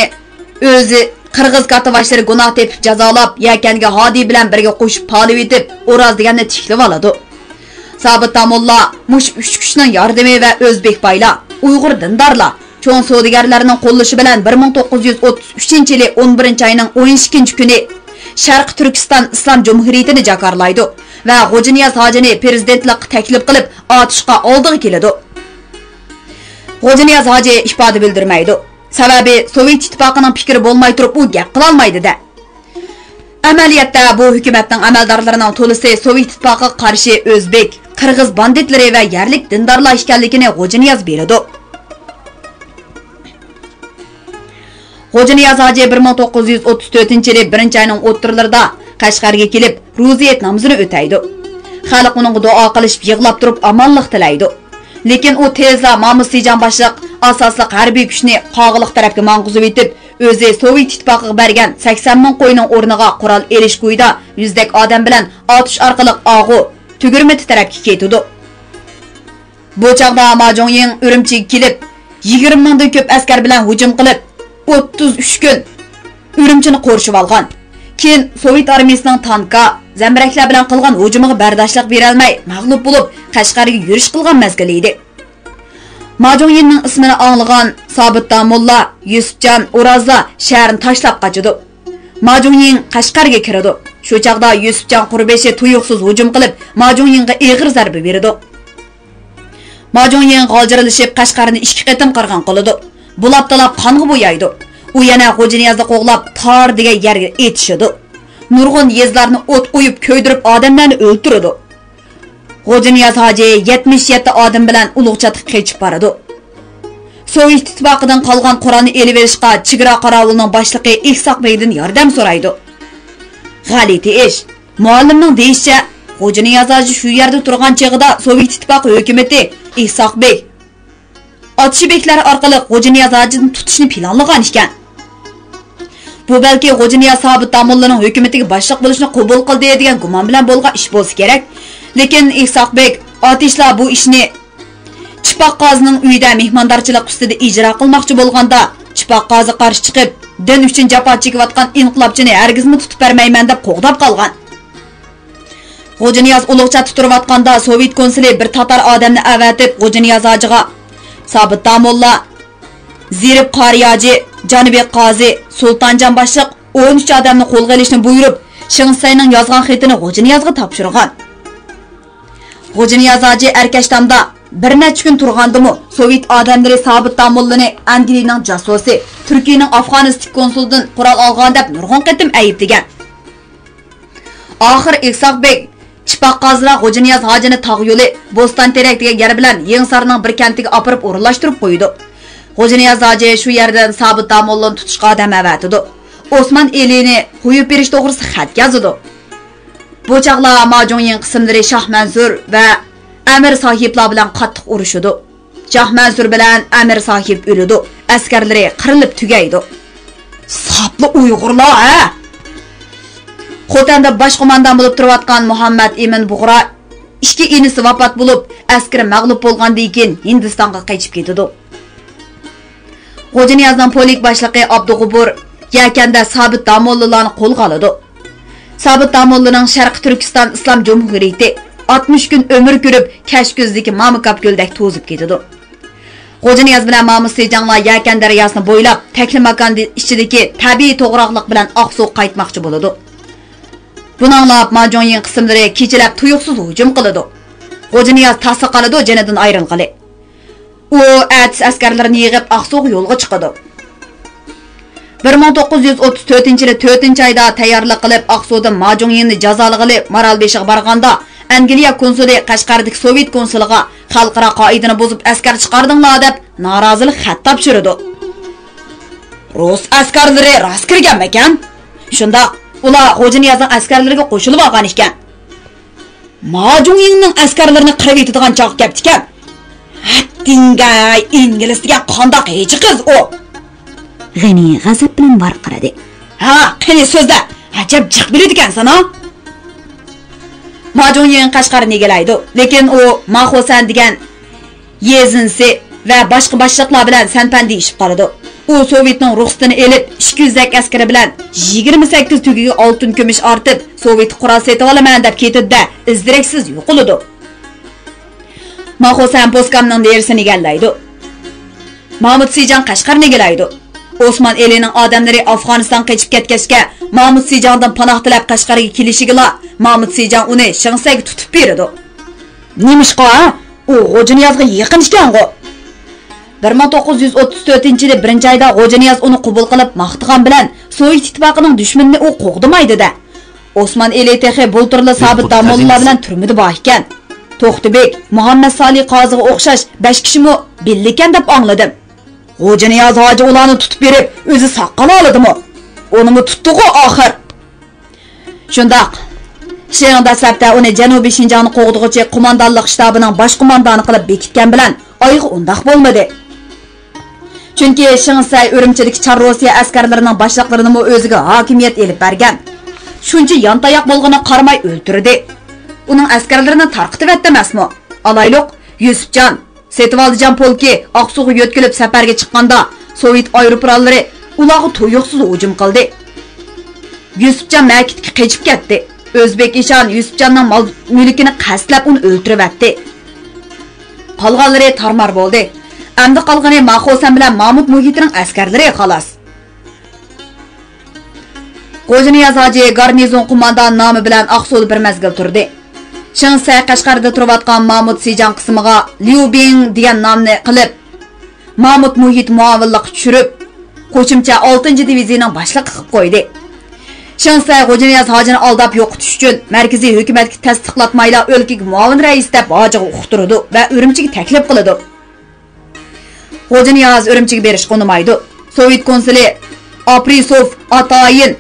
ئۆزى قىرغىز كاتتىباشلىرى گۇناھ تېپىپ جازالاپ، يەكەنگە ھادى بىلەن بىرگە قوشۇپ پالىۋېتىپ، ئوراز دېگەننى تىكلىۋالىدۇ. سابىت داموللا مۇشۇ ئۈچ كۈچنىڭ ياردىمى ۋە ئۆزبېك بايلار، ئۇيغۇر دىندارلار، چوڭ سودىگەرلەرنىڭ قوللىشى بىلەن بىر مىڭ توققۇز يۈز ئوتتۇز ئۈچىنچى يىلى ئون بىرىنچى ئاينىڭ ئون ئىككىنچى كۈنى شەرقىي تۈركىستان ئىسلام جۇمھۇرىيىتىنى جاكارلايدۇ ۋە غوجىنىياز ھاجىنى پىرېزىدېنتلىققا تەكلىپ قىلىپ، ئاتۇشقا ئالدىغا كېلىدۇ. غوجىنىياز ھاجى ئىپادە بىلدۈرمەيدۇ. سەۋەبى، سوۋېت ئىتتىپاقىنىڭ پىكرى بولماي تۇرۇپ، ئۇ گەپ قىلالمايدۇ-دە. ئەمەلىيەتتە، بۇ ھۆكۈمەتنىڭ ئەمەلدارلىرىنىڭ تولىسى سوۋېت ئىتتىپاقىغا قارشى ئۆزبېك، قىرغىز باندىتلىرى ۋە يەرلىك دىندارلار ئىكەنلىكىنى غوجىنىياز بىلىدۇ. غوجىنىياز ھاجى بىر مىڭ توققۇز يۈز ئوتتۇز تۆتىنچى يىلى بىرىنچى ئاينىڭ ئوتتۇرىلىرىدا قەشقەرگە كېلىپ، روزى ھېيت نامىزىنى ئۆتەيدۇ. خەلق ئۇنىڭغا دۇئا قىلىشىپ، يىغلاپ تۇرۇپ ئامانلىق تىلەيدۇ. لېكىن ئۇ تېزلا مامۇس سىجان باشلىق ئاساسلىق ھەربىي كۈچنى قاغىلىق تەرەپكە ماڭغۇزۇۋېتىپ، ئۆزى سوۋېت ئىتتىپاقىغا بەرگەن سەكسەن مىڭ قوينىڭ ئورنىغا قورال ئېلىش كويىدا يۈزدەك ئادەم بىلەن ئاتۇش ئارقىلىق ئاغۇ، تۈگۈرمىتى تەرەپكە كېتىدۇ. بۇ چاغدا ما جۇڭيىڭ ئۈرۈمچىگە كېلىپ، يىگىرمە مىڭدىن كۆپ ئەسكەر بىلەن ھۇجۇم قىلىپ، ئوتتۇز ئۈچ كۈن ئۈرۈمچىنى قورشىۋالغان. كېيىن سوۋېت ئارمىيىسىنىڭ تانكا، زەمبىرەكلەر بىلەن قىلغان ھۇجۇمىغا بەرداشلىق بېرەلمەي، مەغلۇپ بولۇپ، قەشقەرگە يۈرۈش قىلغان مەزگىلى ئىدى. ما جۇڭيىننىڭ ئىسمىنى ئاڭلىغان سابىت داموللا، يۈسۈپجان، ئورازلار شەھەرنى تاشلاپ قاچىدۇ. ما جۇڭيىڭ قەشقەرگە كىرىدۇ. شۇ چاغدا يۈسۈپجان قۇربېشى تۇيۇقسىز ھۇجۇم قىلىپ، ما جۇڭيىڭغا ئېغىر زەربە بېرىدۇ. ما جۇڭيىڭ غالجىرلىشىپ، قەشقەرنى ئىككى قېتىم قىرغىن قىلىدۇ. بۇلاپ-تالاپ قانغا بويايدۇ. ئۇ يەنە غوجىنىيازنى قوغلاپ، تار دېگەن يەرگە ئېتىشىدۇ. نۇرغۇن يېزىلارنى ئوت ئويۇپ، كۆيدۈرۈپ، ئادەملەرنى ئۆلتۈرىدۇ. غوجىنىياز ھاجى يەتمىش يەتتە ئادەم بىلەن ئۇلۇغچاتقا قېچىپ بارىدۇ. سوۋېت ئىتتىپاقىدىن قالغان قورالنى ئېلىۋېلىشقا چېگرا قاراۋۇلىنىڭ باشلىقى ئىسھاق بېگدىن ياردەم سورايدۇ. غەلىتە ئىش. مۇئەللىمنىڭ دېيىشىچە، غوجىنىياز ھاجى شۇ يەردە تۇرغان چېغىدا سوۋېت ئىتتىپاقى ھۆكۈمىتى ئىسھاق بېگ، ئاتىشى بېكلەر ئارقىلىق غوجىنىياز ھاجىنى تۇتۇشنى پىلانلىغان ئىكەن. بۇ بەلكى غوجىنىياز سابىت داموللىنىڭ ھۆكۈمىتىگە باشلىق بولۇشنى قوبۇل قىلدى دېگەن گۇمان بىلەن بولغان ئىش بولسا كېرەك. لېكىن ئىسھاق بېگ، ئاتىشلار بۇ ئىشنى چىپاق قازىنىڭ ئۆيىدە مېھماندارچىلىق ئۈستىدە ئىجرا قىلماقچى بولغاندا، چىپاق قازى قارشى چىقىپ، دىن ئۈچۈن جاپا چېكىۋاتقان ئىنقىلابچىنى ھەرگىزمۇ تۇتۇپ بەرمەيمەن دەپ قوغداپ قالغان. غوجىنىياز ئۇلۇغچاتتا تۇرۇۋاتقاندا، سوۋېت كونسۇلى بىر تاتار ئادەمنى ئەۋەتىپ، غوجىنىياز ھاجىغا سابىت داموللا، زېرىپ قارى ھاجى، جانىبېگ قازى، سۇلتانجان باشلىق ئون ئۈچ ئادەمنى قولغا ئېلىشنى بۇيرۇپ، شېڭ سەينىڭ يازغان خېتىنى غوجىنىيازغا تاپشۇرغان. غوجىنىياز ھاجى ئەركەشتامدا بىر نەچچە كۈن تۇرغاندىمۇ، سوۋېت ئادەملىرى سابىت داموللىنى ئەنگلىيىنىڭ جاسۇسى، تۈركىيىنىڭ ئافغانىستىكى كونسۇلىدىن قورال ئالغان دەپ نۇرغۇن قېتىم ئەيىبلىگەن. ئاخىر ئىسھاق بېگ، چىپاق قازىلار غوجىنىياز ھاجىنى تاغ يولى، بوستان تېرەك دېگەن يەر بىلەن يېڭىسارنىڭ بىر كەنتىگە ئاپىرىپ ئورۇنلاشتۇرۇپ قويىدۇ. غوجىنىياز ھاجى شۇ يەردىن سابىت داموللىنى تۇتۇشقا ئادەم ئەۋەتىدۇ. ئوسمان ئېلىنى قويۇپ بېرىش توغرىسىدا خەت يازىدۇ. بۇ چاغلار ما جۇڭيىڭ قىسىملىرى شاھ مەنسۇر ۋە ئەمىر ساھىبلار بىلەن قاتتىق ئۇرۇشىدۇ. شاھ مەنسۇر بىلەن ئەمىر ساھىب ئۆلىدۇ، ئەسكەرلىرى قىرىلىپ تۈگەيدۇ. ساپلا ئۇيغۇرلار، ھە! خوتەندە باش قوماندان بولۇپ تۇرۇۋاتقان مۇھەممەد ئىمىن بۇغرا ئىككى ئىنىسى ۋاپات بولۇپ، ئەسكىرى مەغلۇپ بولغاندىن كېيىن ھىندىستانغا قېچىپ كېتىدۇ. غوجىنىيازنىڭ پولك باشلىقى ئابدۇغوپۇر يەكەندە سابىت داموللىلارنى قولغا ئالىدۇ. سابىت داموللىنىڭ شەرقىي تۈركىستان ئىسلام جۇمھۇرىيىتى ئاتمىش كۈن ئۆمۈر كۆرۈپ، كەچكۈزدىكى مامۇكاپ كۆلدەك توزۇپ كېتىدۇ. غوجىنىياز بىلەن مامۇت سىجاڭلار يەكەن دەرياسىنى بويلاپ، تەكلىماكان ئىچىدىكى تەبىئىي توغراقلىق بىلەن ئاقسۇغا قايتماقچى بولىدۇ. بۇنى ئاڭلاپ، ما جۇڭيىڭ قىسىملىرى كېچىلەپ تۇيۇقسىز ھۇجۇم قىلىدۇ. غوجىنىياز تاسلا قالىدۇ، جېنىدىن ئايرىلغىلى. ئۇ ئەتىسى ئەسكەرلىرىنى يىغىپ، ئاقسۇغا يولغا چىقىدۇ. بىر مىڭ توققۇز يۈز ئوتتۇز تۆتىنچى يىلى تۆتىنچى ئايدا تەييارلىق قىلىپ، ئاقسۇدىن ما جۇڭيىننى جازالىغىلى مارالبېشىغا بارغاندا، ئەنگلىيە كونسۇلى قەشقەردىكى سوۋېت كونسۇلىغا خەلقئارا قائىدىنى بۇزۇپ ئەسكەر چىقاردىڭلار دەپ نارازىلىق خەت تاپشۇرىدۇ. رۇس ئەسكەرلىرى راست كىرگەنمىكەن؟ شۇنداق، ئۇلار غوجىنىيازنىڭ ئەسكەرلىرىگە قوشۇلۇۋالغان ئىكەن. ما جۇڭيىڭنىڭ ئەسكەرلىرىنى قىرىۋېتىدىغان چاغ كەپتىكەن. ھەددىڭگەي، ئىنگلىز دېگەن قانداق ھىجى قىز ئۇ! غېنى غەزەپ بىلەن ۋارقىرىدى. ھا، قېنى سۆزلە! ئەجەب جىق بىلىدىكەنسەن ھا! ما جۇڭيىڭ قەشقەرنى ئىگىلەيدۇ، لېكىن ئۇ ما خوسەن دېگەن يېزىنسى ۋە باشقا باشلىقلار بىلەن سەنپەن دېيىشىپ قالىدۇ. ئۇ سوۋېتنىڭ رۇخسىتىنى ئېلىپ، ئىككى يۈزدەك ئەسكىرى بىلەن يىگىرمە سەككىز تۈگىگە ئالتۇن كۈمۈش ئارتىپ، سوۋېتقا قورال سېتىۋالىمەن دەپ كېتىدۇ-دە، ئىز-دېرەكسىز يوقىلىدۇ. ما خوسەن بوسكامنىڭ نېرىسىنى ئىگىلەيدۇ. مامۇت سىجاڭ قەشقەرنى ئىگىلەيدۇ. ئوسمان ئېلىنىڭ ئادەملىرى ئافغانىستانغا قېچىپ كەتكەچكە، مامۇت سىجاڭدىن پاناھ تىلەپ قەشقەرگە كېلىشىگىلا، مامۇت سىجاڭ ئۇنى شېڭسەيگە تۇتۇپ بېرىدۇ. نېمىشقا، ھە؟ ئۇ غوجىنىيازغا يېقىن ئىكەنغۇ. بىر مىڭ توققۇز يۈز ئوتتۇز تۆتىنچى يىلى بىرىنچى ئايدا غوجىنىياز ئۇنى قوبۇل قىلىپ ماختىغان بىلەن، سوۋېت ئىتتىپاقىنىڭ دۈشمىنىنى ئۇ قوغدىمايدۇ-دە. ئوسمان ئېلى تېخى بۇلتۇرلا سابىت داموللىلار بىلەن تۈرمىدە بار ئىكەن. توختى بېك، مۇھەممەد سالىھ قازىغا ئوخشاش بەش كىشىمۇ بىللىكەن دەپ ئاڭلىدىم. غوجىنىياز ھاجى ئۇلارنى تۇتۇپ بېرىپ، ئۆزى ساققان ئالىدىمۇ؟ ئۇنىمۇ تۇتتىغۇ ئاخىر. شۇنداق. شېڭ دەسلەپتە ئۇنى جەنۇبىي شىنجاڭنى قوغدىغۇچى قوماندانلىق شتابىنىڭ باش قوماندانى قىلىپ بېكىتكەن بىلەن، ئايىغى ئۇنداق بولمىدى. چۈنكى شېڭ سەي ئۈرۈمچىدىكى چار روسىيە ئەسكەرلىرىنىڭ باشلىقلىرىنىمۇ ئۆزىگە ھاكىمىيەت ئېلىپ بەرگەن. شۇنچە يانتاياق بولغىنىغا قارىماي ئۆلتۈردى. ئۇنىڭ ئەسكەرلىرىنى تارقىتىۋەتتى ئەمەسمۇ؟ ئالايلۇق، يۈسۈپجان، سېتىۋالدىجان پولكى ئاقسۇغا يۆتكىلىپ سەپەرگە چىققاندا، سوۋېت ئايروپىلانلىرى ئۇلارغا تۇيۇقسىز ھۇجۇم قىلدى. يۈسۈپجان مەكىتكە قېچىپ كەتتى. ئۆزبېك ئىشان يۈسۈپجاننىڭ مال-مۈلكىنى قەستلەپ ئۇنى ئۆلتۈرۈۋەتتى. قالغانلىرى تارمار بولدى. ئەمدى قالغىنى ماخۇسەن بىلەن مامۇت مۇھىتىنىڭ ئەسكەرلىرى خالاس. غوجىنىياز ھاجى گارنىزون قوماندان نامى بىلەن ئاقسۇدا بىر مەزگىل تۇردى. شېڭ سەي قەشقەردە تۇرۇۋاتقان مامۇت سىجاڭ قىسمىغا ليۇ بىڭ دېگەن نامنى قىلىپ، مامۇت مۇھىت مۇئاۋىنلىققا چۈشۈرۈپ، قوشۇمچە ئالتىنچى دىۋىزىيىنىڭ باشلىقى قىلىپ قويدى. شېڭ سەي غوجىنىياز ھاجىنى ئالداپ يوقىتىش ئۈچۈن مەركىزىي ھۆكۈمەتكە تەستىقلاتمايلا ئۆلكىگە مۇئاۋىن رەئىس دەپ ھاجىغا ئۇقتۇرىدۇ ۋە ئۈرۈمچىگە تەكلىپ قىلىدۇ. غوجىنىياز ئۈرۈمچىگە بېرىشقا ئۇنىمايدۇ. سوۋېت كونسۇلى ئاپرىسوف ئاتايىن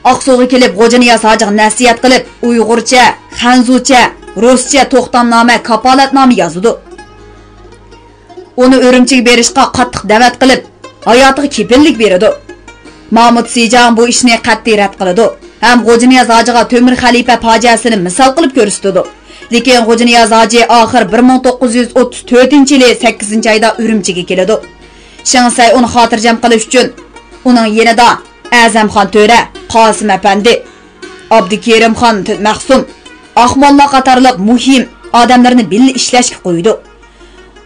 ئاقسۇغا كېلىپ، غوجىنىياز ھاجىغا نەسىھەت قىلىپ، ئۇيغۇرچە، خەنزۇچە، رۇسچە توختامنامە، كاپالەتنامە يازىدۇ. ئۇنى ئۈرۈمچىگە بېرىشقا قاتتىق دەۋەت قىلىپ، ھاياتىغا كېپىللىك بېرىدۇ. مامۇت سىجاڭ بۇ ئىشنى قەتئىي رەت قىلىدۇ ھەم غوجىنىياز ھاجىغا تۆمۈر خەلىپە پاجىئەسىنى مىسال قىلىپ كۆرسىتىدۇ. لېكىن غوجىنىياز ھاجى ئاخىر بىر مىڭ توققۇز يۈز ئوتتۇز تۆتىنچى يىلى سەككىزىنچى ئايدا ئۈرۈمچىگە كېلىدۇ. شېڭ سەي ئۇنى خاتىرجەم قىلىش ئۈچۈن ئۇنىڭ يېنىدا ئەزەمخان تۆرە، قاسىم ئەپەندى، ئابدۇكېرىمخان مەخسۇم، ئاقموللا قاتارلىق مۇھىم ئادەملەرنى بىللە ئىشلەشكە قويىدۇ.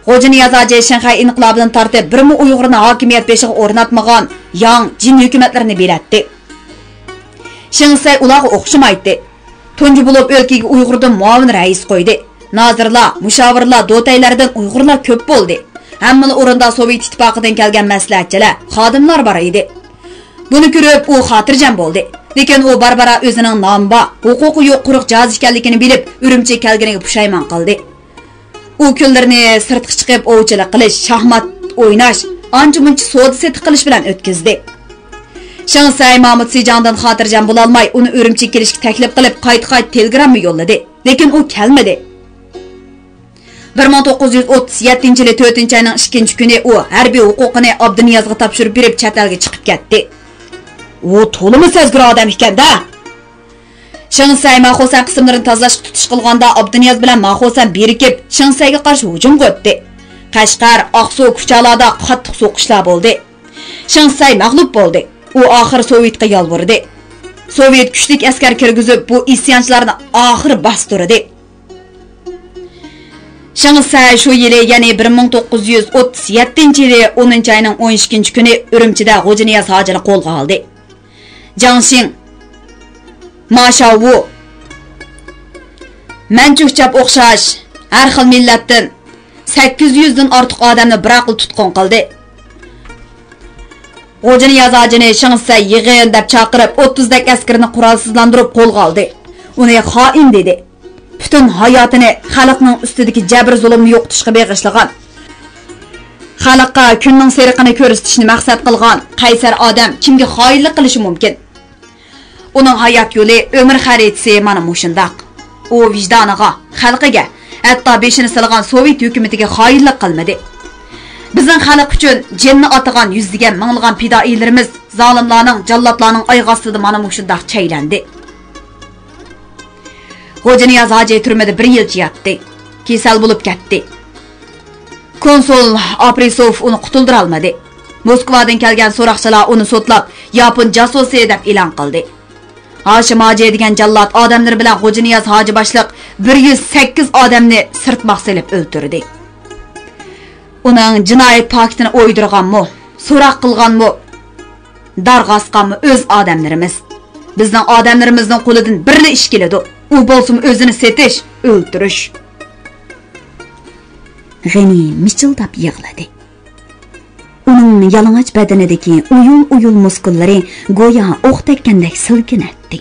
غوجىنىياز ھاجى شىنخەي ئىنقىلابىدىن تارتىپ بىرمۇ ئۇيغۇرنى ھاكىمىيەت بېشىغا ئورناتمىغان ياڭ، جىن ھۆكۈمەتلىرىنى بىلەتتى. شېڭ سەي ئۇلارغا ئوخشىمايتتى. تۇنجى بولۇپ ئۆلكىگە ئۇيغۇردىن مۇئاۋىن رەئىس قويدى. نازىرلار، مۇشاۋىرلار، دوتەيلەردىن ئۇيغۇرلار كۆپ بولدى. ھەممىلا ئورۇندا سوۋېت ئىتتىپاقىدىن كەلگەن مەسلىھەتچىلەر، خادىملار بار ئىدى. بۇنى كۆرۈپ ئۇ خاتىرجەم بولدى. لېكىن ئۇ بارا-بارا ئۆزىنىڭ نامى بار، ھوقۇقى يوق قۇرۇق جاھاز ئىكەنلىكىنى بىلىپ، ئۈرۈمچىگە كەلگىنىگە پۇشايمان قىلدى. ئۇ كۈنلىرىنى سىرتقا چىقىپ ئوۋچىلىق قىلىش، شاھمات ئويناش، ئانچە-مۇنچە سودا-سېتىق قىلىش بىلەن ئۆتكۈزدى. شېڭ سەي مامۇت سىجاڭدىن خاتىرجەم بولالماي، ئۇنى ئۈرۈمچىگە كېلىشكە تەكلىپ قىلىپ، قايتا-قايتا تېلېگرامما يوللىدى. لېكىن ئۇ كەلمىدى. بىر مىڭ توققۇز يۈز ئوتتۇز يەتتىنچى يىلى تۆتىنچى ئاينىڭ ئىككىنچى كۈنى ئۇ ھەربىي ھوقۇقىنى ئابدۇنىيازغا تاپشۇرۇپ بېرىپ، چەت ئەلگە چىقىپ كەتتى. ئۇ تولىمۇ سەزگۈر ئادەم ئىكەن-دە! شېڭ سەي ماخۇسەن قىسىملىرىنى تازىلاشقا تۇتۇش قىلغاندا، ئابدۇنىياز بىلەن ماخۇسەن بىرىكىپ، شېڭ سەيگە قارشى ھۇجۇمغا ئۆتتى. قەشقەر، ئاقسۇ، كۇچالادا قاتتىق سوقۇشلار بولدى. شېڭ سەي مەغلۇپ بولدى. ئۇ ئاخىر سوۋېتقا يالۋۇردى. سوۋېت كۈچلۈك ئەسكەر كىرگۈزۈپ، بۇ ئىسيانچىلارنى ئاخىرى باستۇردى. شېڭ سەي شۇ يىلى، يەنى بىر مىڭ توققۇز يۈز ئوتتۇز يەتتىنچى يىلى ئونىنچى ئاينىڭ ئون ئىككىنچى كۈنى ئۈرۈمچىدە غوجىنىياز ھاجىنى قولغا ئالدى. جاڭ شىڭ، ما شاۋۋۇ، مەنچۇ چاپ ئوخشاش ھەر خىل مىللەتتىن سەككىز يۈزدىن ئارتۇق ئادەمنى بىراقلا تۇتقۇن قىلدى. غوجىنىياز ھاجىنى شېڭ سەي يىغىن دەپ چاقىرىپ، ئوتتۇزدەك ئەسكىرىنى قورالسىزلاندۇرۇپ قولغا ئالدى. ئۇنى خائىن دېدى. پۈتۈن ھاياتىنى خەلقنىڭ ئۈستىدىكى جەبىر-زۇلۇمنى يوقىتىشقا بېغىشلىغان. خەلققە كۈننىڭ سېرىقىنى كۆرسىتىشنى مەقسەت قىلغان قەيسەر ئادەم كىمگە خائىنلىق قىلىشى مۇمكىن؟ ئۇنىڭ ھايات يولى، ئۆمۈر خەرىتىسى مانا مۇشۇنداق. ئۇ ۋىجدانىغا، خەلقىگە، ھەتتا بېشىنى سالغان سوۋېت ھۆكۈمىتىگە خائىنلىق قىلمىدى. بىزنىڭ خەلق ئۈچۈن جېنىنى ئاتىغان يۈزلىگەن، مىڭلىغان پىدائىيلىرىمىز زالىملارنىڭ، جاللاتلارنىڭ ئايىغى ئاستىدا مانا مۇشۇنداق چەيلەندى. غوجىنىياز ھاجى تۈرمىدە بىر يىلچە ياتتى. كېسەل بولۇپ كەتتى. كونسۇل ئاپرىسوف ئۇنى قۇتۇلدۇرالمىدى. موسكۋادىن كەلگەن سوراقچىلار ئۇنى سوتلاپ، ياپون جاسۇسى دەپ ئېلان قىلدى. ھاشىم ھاجى دېگەن جاللات ئادەملىرى بىلەن غوجىنىياز ھاجى باشلىق بىر يۈز سەككىز ئادەمنى سىرتماق سېلىپ ئۆلتۈردى. ئۇنىڭ جىنايەت پاكىتىنى ئويدۇرغانمۇ، سوراق قىلغانمۇ، دارغا ئاسقانمۇ ئۆز ئادەملىرىمىز. بىزنىڭ ئادەملىرىمىزنىڭ قولىدىن بىرلا ئىش كېلىدۇ. ئۇ بولسىمۇ ئۆزىنى سېتىش، ئۆلتۈرۈش. غېنى مىچىلداپ يىغلىدى. ئۇنىڭ يالىڭاچ بەدىنىدىكى ئۇيۇل-ئۇيۇل مۇسكۇللىرى گويا ئوق تەگكەندەك سىلكىنەتتى.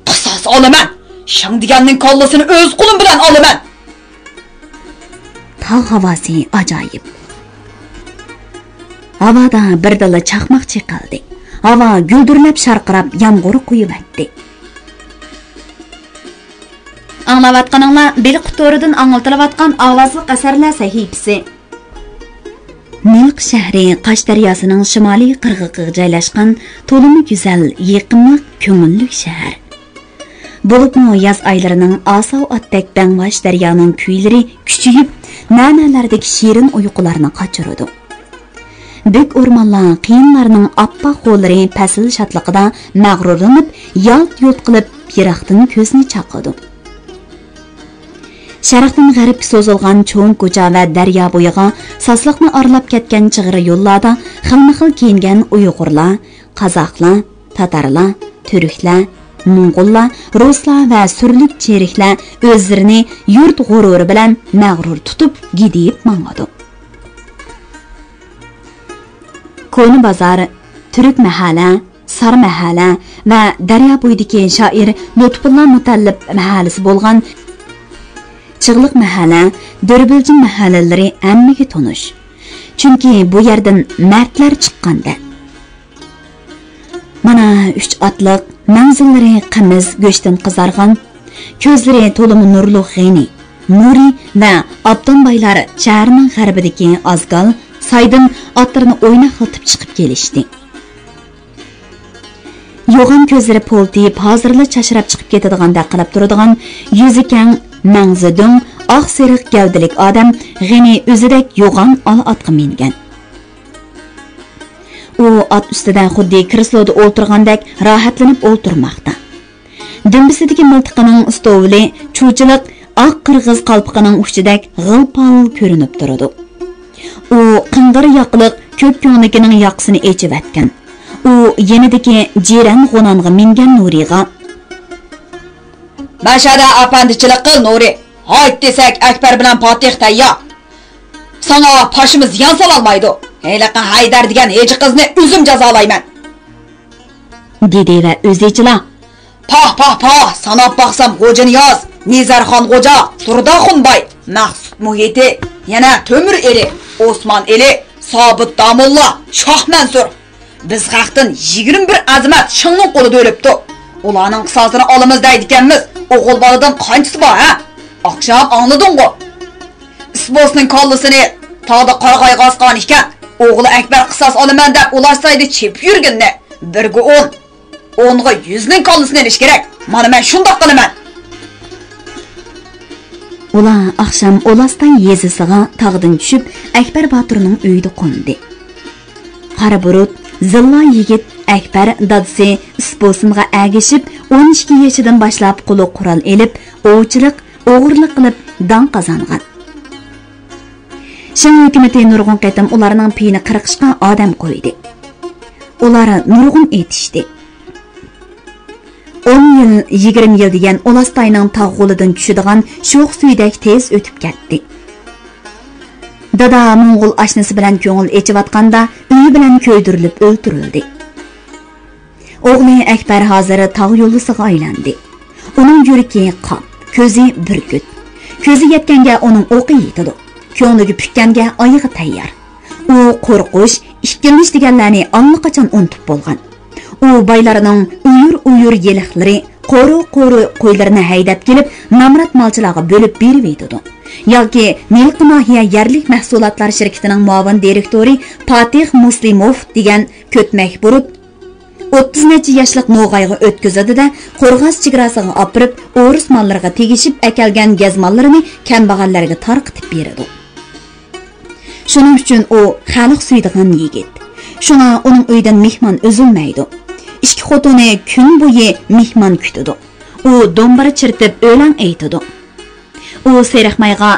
قىساس ئالىمەن! شېڭ دېگەننىڭ كاللىسىنى ئۆز قولۇم بىلەن ئالىمەن! تاغ ھاۋاسى ئاجايىپ. ھاۋادا بىردىنلا چاقماق چېقىلدى. ھاۋا گۈلدۈرلەپ شارقىراپ يامغۇر قۇيۇۋەتتى. ئاڭلاۋاتقىنىڭلار بېلىق تورىدىن ئاڭلىتىلىۋاتقان ئاۋازلىق ئەسەرلەر سەھىپىسى. نىلق شەھىرى قاش دەرياسىنىڭ شىمالىي قىرغىقىغا جايلاشقان تولىمۇ گۈزەل، يېقىملىق، كۆڭۈللۈك شەھەر. بولۇپمۇ ياز ئايلىرىنىڭ ئاساۋ ئاتتەك بەڭۋاش دەريانىڭ كۈيلىرى كۈچىيىپ، نەنەلەردىكى شېرىن ئۇيقۇلارنى قاچۇرىدۇ. بۈك ئورمانلار قېيىنلارنىڭ ئاپئاق غوللىرى پەسىل شادلىقىدا مەغرۇرلىنىپ، يالت-يۇلت قىلىپ يىراقتىن كۆزنى چاقىدۇ. شەرقتىن غەربكە سوزۇلغان چوڭ كوچا ۋە دەريا بويىغا ساسلىقنى ئارىلاپ كەتكەن چىغىر يوللاردا خىلمۇخىل كىيىنگەن ئۇيغۇرلار، قازاقلار، تاتارلار، تۈركلەر، موڭغۇللار، رۇسلار ۋە سۈرلۈك چېرىكلەر ئۆزلىرىنى يۇرت غۇرۇرى بىلەن مەغرۇر تۇتۇپ گىدىيىپ ماڭىدۇ. كونا بازار، تۈرك مەھەللە، سار مەھەللە ۋە دەريا بويىدىكى شائىر لۇتپۇللا مۇتەللىپ مەھەللىسى بولغان چىغلىق مەھەللە، دۆربىلجىن مەھەللىلىرى ھەممىگە تونۇش. چۈنكى بۇ يەردىن مەردلەر چىققاندەك. مانا ئۈچ ئاتلىق، مەڭزىلىرى قىمىز گۆشتىن قىزارغان، كۆزلىرى تولىمۇ نۇرلۇق غېنى، نۇرى ۋە ئابدان بايلار شەھەرنىڭ غەربىدىكى ئازگال سايدىن ئاتلىرىنى ئويناقلىتىپ چىقىپ كېلىشتى. يوغان كۆزلىرى پولتىيىپ، ھازىرلا چاچراپ چىقىپ كېتىدىغاندەك قىلىپ تۇرىدىغان يۈزى كەڭ، مەڭزى دۆڭ، ئاق سېرىق گەۋدىلىك ئادەم غېنى ئۆزىدەك يوغان ئالا ئاتقا مىنگەن. ئۇ ئات ئۈستىدە خۇددى كرېسلودا ئولتۇرغاندەك راھەتلىنىپ ئولتۇرماقتا. دۈمبىسىدىكى مىلتىقىنىڭ ئىستوۋۇلى چۇچىلىق ئاق قىرغىز قالپىقىنىڭ ئۇچىدەك غىل-پال كۆرۈنۈپ تۇرىدۇ. ئۇ قىڭغىر ياقىلىق كۆك كۆڭلىكىنىڭ ياقىسىنى ئېچىۋەتكەن. ئۇ يېنىدىكى جىرەن غۇنانغا مىنگەن نۇرىغا، مەشەدە ئەپەندىچىلىك قىل، نۇرى. ھايت دېسەك، ئەكبەر بىلەن پاتىخ تەييار. ساڭا پاشىمىز زىيان سالالمايدۇ. ھېلىقى ھەيدەر دېگەن ھېجى قىزنى ئۆزۈم جازالايمەن، دېدى ۋە ئۆزىچىلا، پاھ، پاھ، پاھ، ساناپ باقسام، غوجىنىياز، نىزەرخان غوجا، دۇرداخۇن باي، مەخسۇت مۇھىتى، يەنە تۆمۈر ئېلى، ئوسمان ئېلى، سابىت داموللا، شاھ مەنسۇر. بىز خەقتىن يىگىرمە بىر ئەزىمەت شىڭنىڭ قولىدا ئۆلۈپتۇ. ئۇلارنىڭ قىساسىنى ئالىمىز دەيدىكەنمىز. ئوغۇل بالىدىن قانچىسى بار، ھە؟ ئاخشام ئاڭلىدىڭغۇ؟ ئىسبوسنىڭ كاللىسىنى تاغدا قارىغايغا ئاسقان ئىكەن. ئوغلى ئەكبەر قىساس ئالىمەن دەپ ئۇلار سايدا چېپىپ يۈرگىنىنى. بىرگە ئون، ئونغا يۈزنىڭ كاللىسىنى ئېلىش كېرەك. مانا مەن شۇنداق قىلىمەن. ئۇلار ئاخشام ئۇلاستاي يېزىسىغا تاغدىن چۈشۈپ، ئەكبەر باتۇرنىڭ ئۆيىدە قوندى. قارا بۇرۇت، زىللا يىگىت ئەكبەر دادىسى ئىسبوسۇنغا ئەگىشىپ، ئون ئىككى يېشىدىن باشلاپ قۇلۇق قورال ئېلىپ، ئوۋچىلىق، ئوغرىلىق قىلىپ داڭ قازانغان. شىڭ ھۆكۈمىتى نۇرغۇن قېتىم ئۇلارنىڭ پېيىنى قىرقىشقا ئادەم قويدى. ئۇلار نۇرغۇن ئېتىشتى. ئون يىل، يىگىرمە يىل دېگەن ئۇلاستاينىڭ تاغ غولىدىن چۈشىدىغان شوخ سۈيىدەك تېز ئۆتۈپ كەتتى. دادا موڭغۇل ئاشنىسى بىلەن كۆڭۈل ئېچىۋاتقاندا، ئۆيى بىلەن كۆيدۈرۈلۈپ ئۆلتۈرۈلدى. ئوغلى ئەكبەر ھازىر تاغ يوللىسىغا ئايلاندى. ئۇنىڭ يۈرىكى قاپ، كۆزى بۈركۈت. كۆزى يەتكەنگە ئۇنىڭ ئوقى يېتىدۇ. كۆڭلىگە پۈككەنگە ئايىغى تەييار. ئۇ قورقۇش، ئىككىلىنىش دېگەنلەرنى ئاللىقاچان ئۇنتۇپ بولغان. ئۇ بايلارنىڭ ئۇيۇر-ئۇيۇر يىلىقلىرى، قورۇ-قورۇ قويلىرىنى ھەيدەپ كېلىپ، نامرات مالچىلارغا بۆلۈپ بېرىۋېتىدۇ. ياكى مىلىقى ناھىيە يەرلىك مەھسۇلاتلار شىركىتىنىڭ مۇئاۋىن دىرېكتورى پاتىخ مۇسلىموف دېگەن كۆتمەك بۇرۇت، ئوتتۇز نەچچە ياشلىق نوغايغا ئۆتكۈزىدۇ-دە، قورغاس چېگراسىغا ئاپىرىپ، ئورۇس ماللىرىغا تېگىشىپ ئەكەلگەن گەز ماللىرىنى كەمبەغەللەرگە تارقىتىپ بېرىدۇ. شۇنىڭ ئۈچۈن ئۇ خەلق سۆيىدىغان يىگىت. شۇڭا ئۇنىڭ ئۆيىدىن مېھمان ئۈزۈلمەيدۇ. ئىككى خوتۇنى كۈن بويى مېھمان كۈتىدۇ. ئۇ دومبىرا چىرتىپ ئۆلەڭ ئېيتىدۇ. ئۇ سېرىق مايغا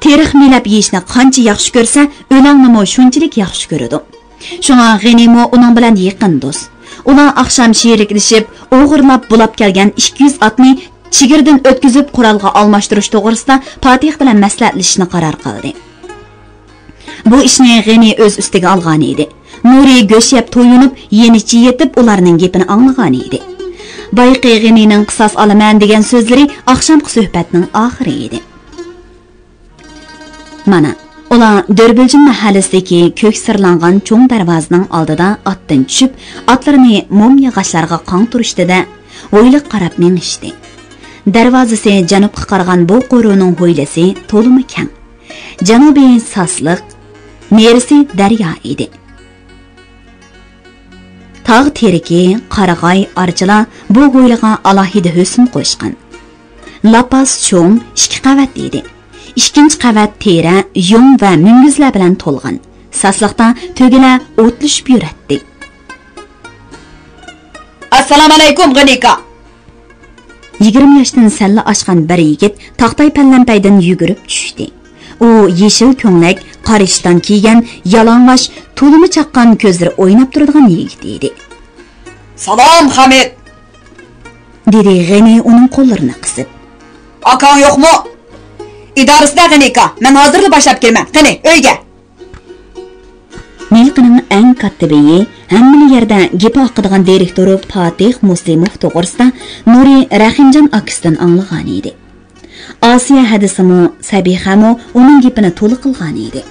تېرىق مىلەپ يېيىشنى قانچە ياخشى كۆرسە، ئۆلەڭنىمۇ شۇنچىلىك ياخشى كۆرىدۇ. شۇڭا غېنىمۇ ئۇنىڭ بىلەن يېقىن دوست. ئۇلار ئاخشام شېرىكلىشىپ، ئوغرىلاپ بۇلاپ كەلگەن ئىككى يۈز ئاتنى چېگرىدىن ئۆتكۈزۈپ، قورالغا ئالماشتۇرۇش توغرىسىدا پاتىخ بىلەن مەسلىھەتلىشىشنى قارار قىلدى. بۇ ئىشنى غېنى ئۆز ئۈستىگە ئالغان ئىدى. نۇرى گۆش يەپ تويۇنۇپ، يېنىچە يېتىپ، ئۇلارنىڭ گېپىنى ئاڭلىغان ئىدى. بايىقى غېنىنىڭ قىساس ئالىمەن دېگەن سۆزلىرى ئاخشامقى سۆھبەتنىڭ ئاخىرى ئىدى. مانا، ئۇلار دۆربۈلجىن مەھەللىسىدىكى كۆك سىرلانغان چوڭ دەرۋازىنىڭ ئالدىدا ئاتتىن چۈشۈپ، ئاتلىرىنى موم ياغاچلارغا قاڭتۇرۇشتى-دە، ھويلىغا قاراپ مېڭىشتى. دەرۋازىسى جەنۇبقا قارىغان بۇ قورۇنىڭ ھويلىسى تولىمۇ كەڭ. جەنۇبى ساسلىق، نېرىسى دەريا ئىدى. تاغ تېرىكى، قارىغاي، ئارچىلار بۇ ھويلىغا ئالاھىدە ھۆسن قوشقان. لاپاس چوڭ، ئىككى قەۋەت ئىدى. ئىككىنچى قەۋەت تېرە، يۇڭ ۋە مۈڭگۈزلەر بىلەن تولغان. ساسلىقتا تۆگىلەر ئوتلىشىپ يۈرەتتى. ئەسسالامۇئەلەيكۇم، غېنىكا! يىگىرمە ياشتىن سەللا ئاشقان بىر يىگىت تاختاي پەللەمپەيدىن يۈگۈرۈپ چۈشتى. ئۇ يېشىل كۆڭلەك، قارا ئىشتان كىيگەن، يالاڭاچ، تولىمۇ چاققان، كۆزلىرى ئويناپ تۇرىدىغان يىگىت ئىدى. سالام، خامىت! دېدى غېنى ئۇنىڭ قوللىرىنى قىسىپ. ئاكاڭ يوقمۇ؟ ئىدارىسىدە، غېنىكا. مەن ھازىرلا باشلاپ كىرىمەن. قېنى، ئۆيگە! ھېلىقىنىڭ ئەڭ كاتتا بېيى، ھەممىلا يەردە گېپى ئاقىدىغان دىرېكتورى پاتىخ مۇسلىموف توغرىسىدا نۇرى رەھىمجان ئاكىسىدىن ئاڭلىغانىدى. ئاسىيە ھەدىسىمۇ، سەبىخەمۇ ئۇنىڭ گېپىنى تولا قىلغانىدى.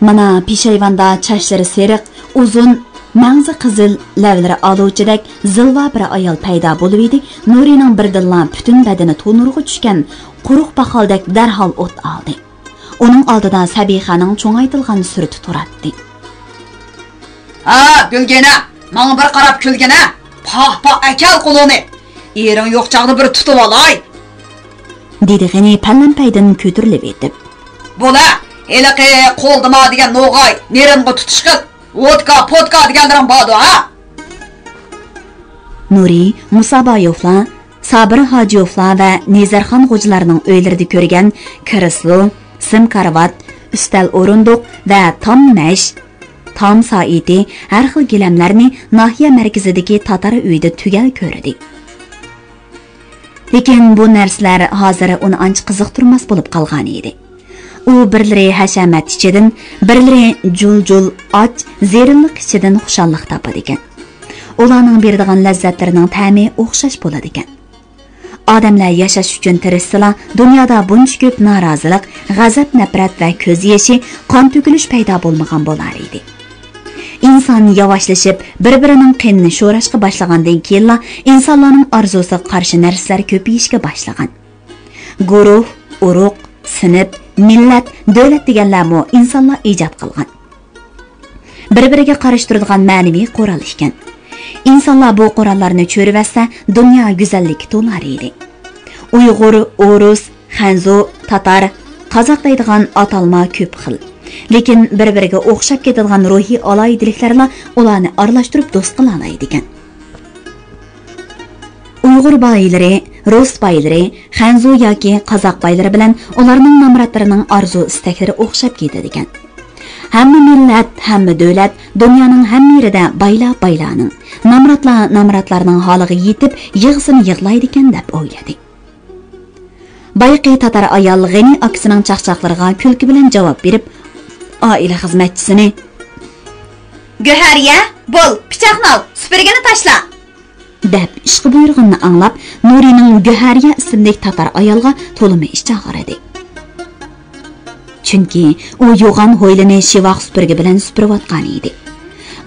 مانا پېشايۋاندا چاچلىرى سېرىق، ئۇزۇن، مەڭزى قىزىل، لەۋلىرى ئالۇچىدەك زىلۋا بىر ئايال پەيدا بولۇۋىدى، نۇرىنىڭ بىردىنلا پۈتۈن بەدىنى تونۇرغا چۈشكەن قۇرۇق پاخالدەك دەرھال ئوت ئالدى. ئۇنىڭ ئالدىدا سەبىخەنىڭ چوڭايتىلغان سۈرىتى تۇراتتى. ھە، گۈلگىنە، ماڭا بىر قاراپ كۈلگىنە. پاھ، پاھ، ئەكەل قولۇڭنى. ئېرىڭ يوق چاغدا بىر تۇتۇۋالاي. دېدى غېنى پەللەمپەيدىن كۆتۈرۈلۈۋېتىپ. بولە، ھېلىقى قولدىما دېگەن نوغاي، نېرىنغا تۇتۇش قىل. ۋودكا، پودكا دېگەنلىرىڭ باردۇ، ھە؟ نۇرى مۇسابايوفلار، سابىر ھاجىيوفلار ۋە نېزەرخان غوجىلارنىڭ ئۆيلىرىدە كۆرگەن كىرېسلو، سىم كارىۋات، ئۈستەل ئورۇندۇق ۋە تام نەش، تام سائىتى، ھەر خىل گىلەملەرنى ناھىيە مەركىزىدىكى تاتار ئۆيىدە تۈگەل كۆردى. لېكىن بۇ نەرسىلەر ھازىر ئۇنى ئانچە قىزىقتۇرماس بولۇپ قالغانىدى. ئۇ بىرلىرى ھەشەمەت ئىچىدىن، بىرلىرى جۇل-جۇل ئاچ، زېرىنلىق ئىچىدىن خۇشاللىق تاپىدىكەن. ئۇلارنىڭ بېرىدىغان لەززەتلىرىنىڭ تەمى ئوخشاش بولىدىكەن. ئادەملەر ياشاش ئۈچۈن تىرىشسىلا، دۇنيادا بۇنچە كۆپ نارازىلىق، غەزەپ-نەپرەت ۋە كۆز يېشى، قان تۆكۈلۈش پەيدا بولمىغان بولار ئىدى. ئىنسان ياۋاشلىشىپ، بىر-بىرىنىڭ قېنىنى شوراشقا باشلىغاندىن كېيىنلا، ئىنسانلارنىڭ ئارزۇسىغا قارشى نەرسىلەر كۆپىيىشكە باشلىغان. گۇرۇھ، ئۇرۇق، سىنىپ، مىللەت، دۆلەت دېگەنلەرمۇ ئىنسانلار ئىجاد قىلغان. بىر-بىرىگە قارشى تۇرىدىغان مەنىۋى قورال ئىكەن. ئىنسانلار بۇ قوراللارنى چۆرۈۋەتسە، دۇنيا گۈزەللىككە تولار ئىدى. ئۇيغۇر، ئورۇس، خەنزۇ، تاتار، قازاق دەيدىغان ئاتالما كۆپ خىل. لېكىن بىر-بىرىگە ئوخشاپ كېتىدىغان روھىي ئالاھىدىلىكلەرلا ئۇلارنى ئارىلاشتۇرۇپ دوست قىلالايدىكەن. ئۇيغۇر بايلىرى، رۇس بايلىرى، خەنزۇ ياكى قازاق بايلىرى بىلەن ئۇلارنىڭ نامراتلىرىنىڭ ئارزۇ-ئىستەكلىرى ئوخشاپ كېتىدىكەن. ھەممە مىللەت، ھەممە دۆلەت، دۇنيانىڭ ھەممە يېرىدە بايلار بايلارنىڭ، نامراتلار نامراتلارنىڭ ھالىغا يېتىپ، يىغىسىنى يىغلايدىكەن دەپ ئويلىدى. بايىقى تاتار ئايال غېنى ئاكىسىنىڭ چاقچاقلىرىغا كۈلكە بىلەن جاۋاب بېرىپ، ئائىلە خىزمەتچىسىنى، گۆھەرىيە، بول، پىچاقنى ئال، سۈپۈرگىنى تاشلا! دەپ ئىشقا بۇيرۇغىنىنى ئاڭلاپ، نۇرىنىڭ گۆھەرىيە ئىسىملىك تاتار ئايالغا تولىمۇ ئىچى ئاغرىدى. چۈنكى ئۇ يوغان ھويلىنى شىۋاق سۈپۈرگە بىلەن سۈپۈرۈۋاتقان ئىدى.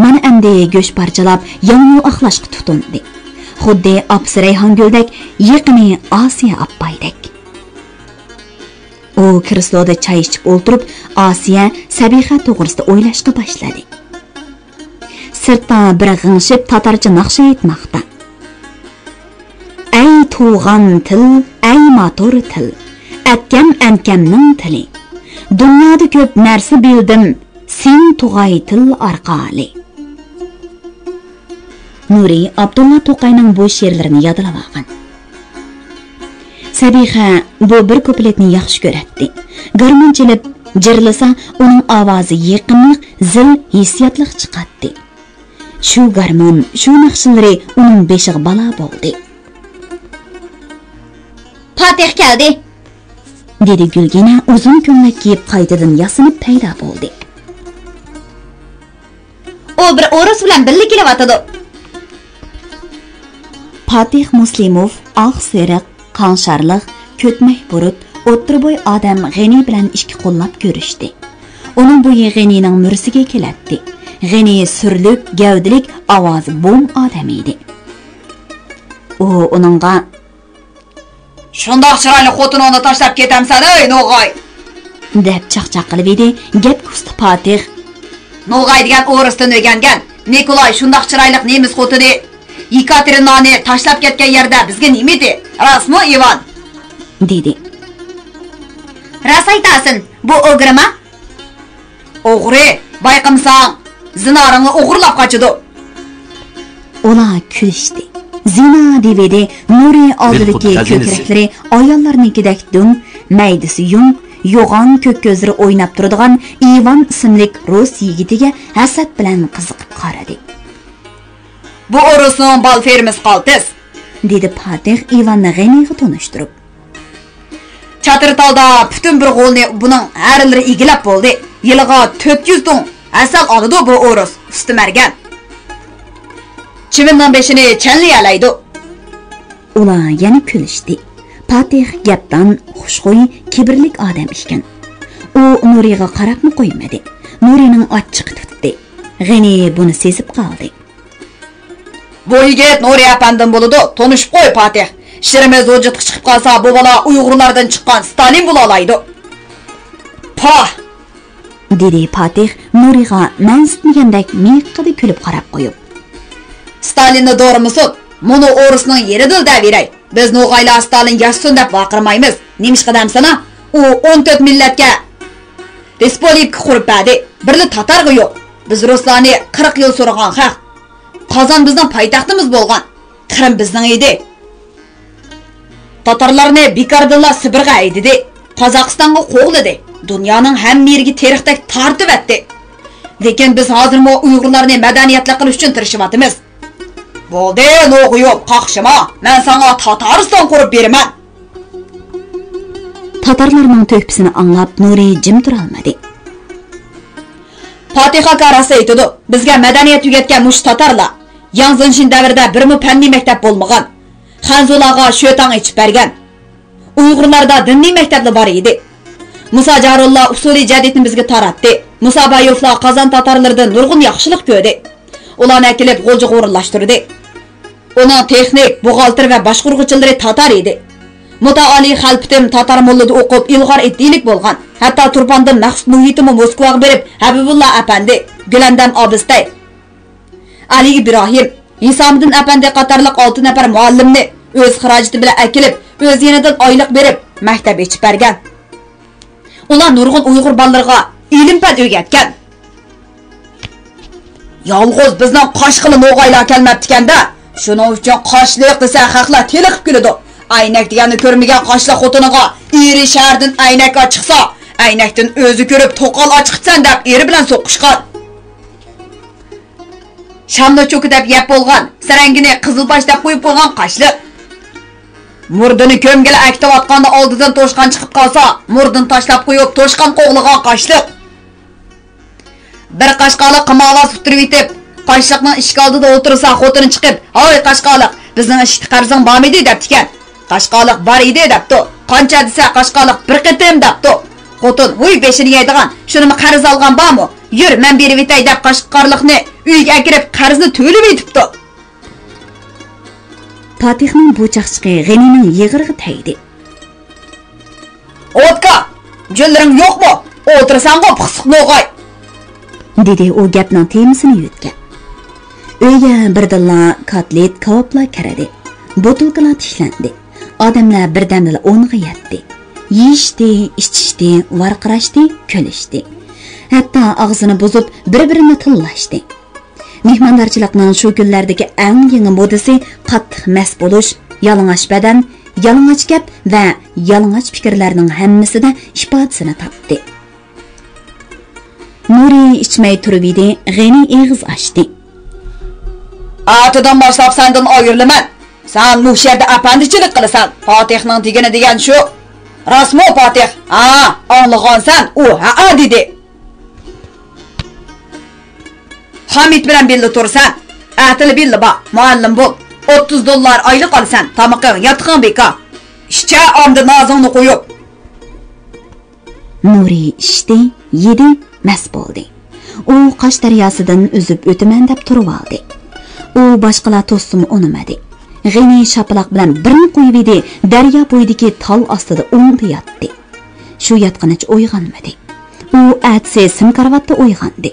مانا ئەمدى گۆش پارچىلاپ، ياڭيۇ ئاقلاشقا تۇتۇندى. خۇددى ئاپىسى رەيھانگۈلدەك، يېقىنى ئاسىيە ئاپپايدەك. ئۇ كرېسلودا چاي ئىچىپ ئولتۇرۇپ، ئاسىيە، سەبىخە توغرىسىدا ئويلاشقا باشلىدى. سىرتتا بىر غىڭشىپ تاتارچە ناخشا ئېيتماقتا. ئەي تۇغان تىل، ئەي ماتۇر تىل، ئەتكەم ئەنكەمنىڭ تىلى. دۇنيادا كۆپ نەرسە بىلدىم، سېنى تۇغاي تىل ئارقالى. نۇرى ئابدۇللا توقاينىڭ بۇ شېئىرلىرىنى يادلىۋالغان. سەبىخە بۇ بىر كۇپلېتنى ياخشى كۆرەتتى. گارمون چېلىپ جىرلىسا، ئۇنىڭ ئاۋازى يېقىملىق، زىل، ھېسسىياتلىق چىقاتتى. شۇ گارمون، شۇ ناخشىلىرى ئۇنىڭ بېشىغا بالا بولدى. پاتىخ كەلدى، دېدى گۈلگىنە ئۇزۇن كۆڭلەك كىيىپ قايتىدىن ياسىنىپ پەيدا بولدى. ئۇ بىر ئورۇس بىلەن بىللە كېلىۋاتىدۇ. پاتىخ مۇسلىموف ئاق سېرىق، قاڭشارلىق، كۆتمەك بۇرۇت، ئوتتۇرا بوي ئادەم غېنى بىلەن ئىككى قوللاپ كۆرۈشتى. ئۇنىڭ بويى غېنىنىڭ مۈرىسىگە كېلەتتى. غېنى سۈرلۈك، گەۋدىلىك، ئاۋازى بوم ئادەم ئىدى. ئۇ ئۇنىڭغا، شۇنداق چىرايلىق خوتۇنۇڭنى تاشلاپ كېتەمسەن، ئەي نوغاي! دەپ چاقچاق قىلىۋىدى گەپكە ئۇستا پاتىخ. نوغاي دېگەن ئورۇستىن ئۆگەنگەن. نىكولاي شۇنداق چىرايلىق نېمىس خوتۇنى يېكاتېرىنانى تاشلاپ كەتكەن يەردە بىزگە نېمىدى؟ راستمۇ، ئىۋان؟ دېدى. راست ئېيتاسەن، بۇ ئوگرىما؟ ئوغرى، بايقىمىساڭ، زىنارىڭنى ئوغرىلاپ قاچىدۇ. ئۇلار كۈلۈشتى. زىنا دېۋىدى نۇرى ئالدىدىكى كۆكرەكلىرى ئاياللارنىڭكىدەك دۈڭ، مەيدىسى يۇڭ، يوغان كۆك كۆزلىرى ئويناپ تۇرىدىغان ئىۋان ئىسىملىك رۇس يىگىتىگە ھەسەت بىلەن قىزىقىپ قارىدى. بۇ ئورۇسنىڭ بال فېرمىسى قالتىس، دېدى پاتىخ ئىۋاننى غېنىغا تونۇشتۇرۇپ. چاتىرتالدا پۈتۈن بىر غولنى بۇنىڭ ھەرىلىرى ئىگىلەپ بولدى. يىلىغا تۆت يۈز دۇڭ ھەسەل ئالىدۇ بۇ ئورۇس، ئۇستا مەرگەن. چىۋىننىڭ بېشىنى چەنلىيەلەيدۇ. ئۇلار يەنە كۈلۈشتى. پاتىخ گەپدان، خۇشخۇي، كىبىرلىك ئادەم ئىكەن. ئۇ نۇرىغا قاراپمۇ قويمىدى. نۇرىنىڭ ئاچچىقى تۇتتى. غېنى بۇنى سېزىپ قالدى. بۇ يىگىت نۇرى ئەپەندىم بولىدۇ، تونۇشۇپ قوي، پاتىخ. ئىشلىرىمىز ھۇججەتكە چىقىپ قالسا، بۇ بالا ئۇيغۇرلاردىن چىققان ستالىن بولالايدۇ. پاھ! دېدى پاتىخ نۇرىغا مەنسىتمىگەندەك مىيىققىدە كۈلۈپ قاراپ قويۇپ. ستالىننى دورىمىسۇن، مۇنۇ ئورۇسنىڭ يېرىدىلا دەۋېرەي. بىز نوغايلار ستالىن ياشىسۇن دەپ ۋارقىرىمايمىز. نېمىشقا دەمسىنا، ئۇ ئون تۆت مىللەتكە رېسپۇبلىكا قۇرۇپ بەردى. بىرلا تاتارغا يوق. بىز رۇسلارنى قىرىق يىل سورىغان خەق. قازان بىزنىڭ پايتەختىمىز بولغان. قىرىم بىزنىڭ ئىدى. تاتارلارنى بىكاردىنلا سىبىرغا ھەيدىدى. قازاقىستانغا قوغلىدى. دۇنيانىڭ ھەممە يېرىگە تېرىقتەك تارتىۋەتتى. لېكىن بىز ھازىرمۇ ئۇيغۇرلارنى مەدەنىيەتلىك قىلىش ئۈچۈن تىرىشىۋاتىمىز. بولدى، نوغۇيۇپ قاقشىما. مەن ساڭا تاتارىستان قۇرۇپ بېرىمەن. تاتارلارنىڭ تۆھپىسىنى ئاڭلاپ، نۇرى جىم تۇرالمىدى. پاتىخ ئاكا راست ئېيتىدۇ. بىزگە مەدەنىيەت ئۆگەتكەن مۇشۇ تاتارلار. ياڭ زېڭشىن دەۋرىدە بىرمۇ پەننىي مەكتەپ بولمىغان. خەنزۇلارغا شۆتاڭ ئېچىپ بەرگەن. ئۇيغۇرلاردا دىنىي مەكتەپلا بار ئىدى. مۇسا جارۇللا ئۇسۇلى جەدىدنى بىزگە تاراتتى. مۇسا بايوفلار قازان تاتارلىرىدىن نۇرغۇن ياخشىلىق كۆردى. ئۇلارنى ئەكېلىپ غۇلجىغا ئورۇنلاشتۇردى. ئۇنىڭ تېخنىك، بوغالتىر ۋە باشقۇرغۇچىلىرى تاتار ئىدى. مۇتائالى خەلپىتىم تاتار موللىدا ئوقۇپ، ئىلغار ئىدىيىلىك بولغان. ھەتتا تۇرپاندىن مەخسۇت مۇھىتىمۇ موسكۋاغا بېرىپ، ھەبىبۇللا ئەپەندى، گۈلەندەم ئابىستەي، ئەلى ئىبراھىم، ھېسامىدىن ئەپەندى قاتارلىق ئالتە نەپەر مۇئەللىمنى ئۆز خىراجىتى بىلەن ئەكېلىپ، ئۆز يېنىدىن ئايلىق بېرىپ، مەكتەپ ئېچىپ بەرگەن. ئۇلار نۇرغۇن ئۇيغۇر بالىلىرىغا ئىلىم-پەن ئۆگەتكەن. يالغۇز بىزنىڭ قاشقىلا نوغايلار كەلمەپتىكەن-دە، شۇنىڭ ئۈچۈن قاشلىق دېسە خەقلەر تېلىقىپ كۈلىدۇ. ئەينەك دېگەننى كۆرمىگەن قاشلىق خوتۇنىغا ئېرى شەھەردىن ئەينەك ئاچىقسا، ئەينەكتىن ئۆزى كۆرۈپ توقال ئاچىقىپسەن دەپ ئېرى بىلەن سوقۇشقان. شامنى چوكا دەپ يەپ بولغان، سەرەڭگىنى قىزىلباش دەپ قويۇپ قويغان قاشلىق. مۇردىنى كۆمگىلى ئەكېتىۋاتقاندا ئالدىدىن توشقان چىقىپ قالسا، مۇردىنى تاشلاپ قويۇپ توشقان قوغلىغان قاشلىق. بىر قاشقالىق قىمارۋاز ئۇتتۇرۇۋېتىپ، قاشلىقنىڭ ئىشىك ئالدىدا ئولتۇرسا، خوتۇنى چىقىپ، «ھاي قاشقالىق، بىزنىڭ ئىشىكتە قەرزىڭ بارمىدى؟» دەپتىكەن. قاشقالىق «بار ئىدى» دەپتۇ. «قانچە؟» دېسە، قاشقالىق «بىر قېتىم» دەپتۇ. خوتۇن «ۋۇي بېشىنى يەيدىغان، شۇنىمۇ قەرز ئالغان بارمۇ؟ يۈر، مەن بېرىۋېتەي» دەپ، قاشقالىقنى ئۆيگە ئەكىرىپ، قەرزنى تۆلىۋېتىپتۇ. پاتىخنىڭ بۇ چاقچىقى غېنىنىڭ يىغىرىغا تەگدى. «ئوتكا، جۈنلىرىڭ يوقمۇ؟ ئولتۇرساڭغۇ پىخسىق نوغاي!» دېدى ئۇ گەپنىڭ تېمىسىنى يۆتكەپ. ئۆيگە بىردىنلا كاتلېت، كاۋاپلار كىردى. بوتۇلكىلار تىكلەندى. ئادەملەر بىردەمدىلا ئورنىغا يەتتى. يېيىشتى، ئىچىشتى، ۋارقىراشتى، كۈلۈشتى. ھەتتا ئاغزىنى بۇزۇپ، بىر-بىرىنى تىللاشتى. مېھماندارچىلىقنىڭ شۇ كۈنلەردىكى ئەڭ يېڭى مودىسى قاتتىق مەست بولۇش، يالىڭاچ بەدەن، يالىڭاچ گەپ ۋە يالىڭاچ پىكىرلەرنىڭ ھەممىسىدە ئىپادىسىنى تاپتى. نۇرى ئىچمەي تۇرۇۋىدى، غېنى ئېغىز ئاچتى. «ئەتىدىن باشلاپ سەندىن ئايرىلىمەن. سەن مۇشۇ يەردە ئەپەندىچىلىك قىلىسەن. پاتىخنىڭ دېگىنى دېگەن شۇ. راستمۇ، پاتىخ؟ ھە، ئاڭلىغانسەن، ئۇ ھەئە دېدى. خامىت بىلەن بىللە تۇرىسەن. ئەتىلا بىللە بار، مۇئەللىم بول. ئوتتۇز دوللار ئايلىق ئالىسەن، تامىقىڭ، ياتىقىڭ بىكار. ئىچە ئەمدى نازىڭنى قويۇپ.» نۇرى ئىچتى، يېدى، مەست بولدى. ئۇ قاش دەرياسىدىن ئۈزۈپ ئۆتىمەن دەپ تۇرۇۋالدى. ئۇ باشقىلار توسسىمۇ ئۇنىمىدى. غېنى شاپىلاق بىلەن بىرنى قويۇۋىدى، دەريا بويىدىكى تال ئاستىدا ئوڭدا ياتتى. شۇ ياتقىنىچە ئويغانمىدى. ئۇ ئەتىسى سىم كارىۋاتتا ئويغاندى.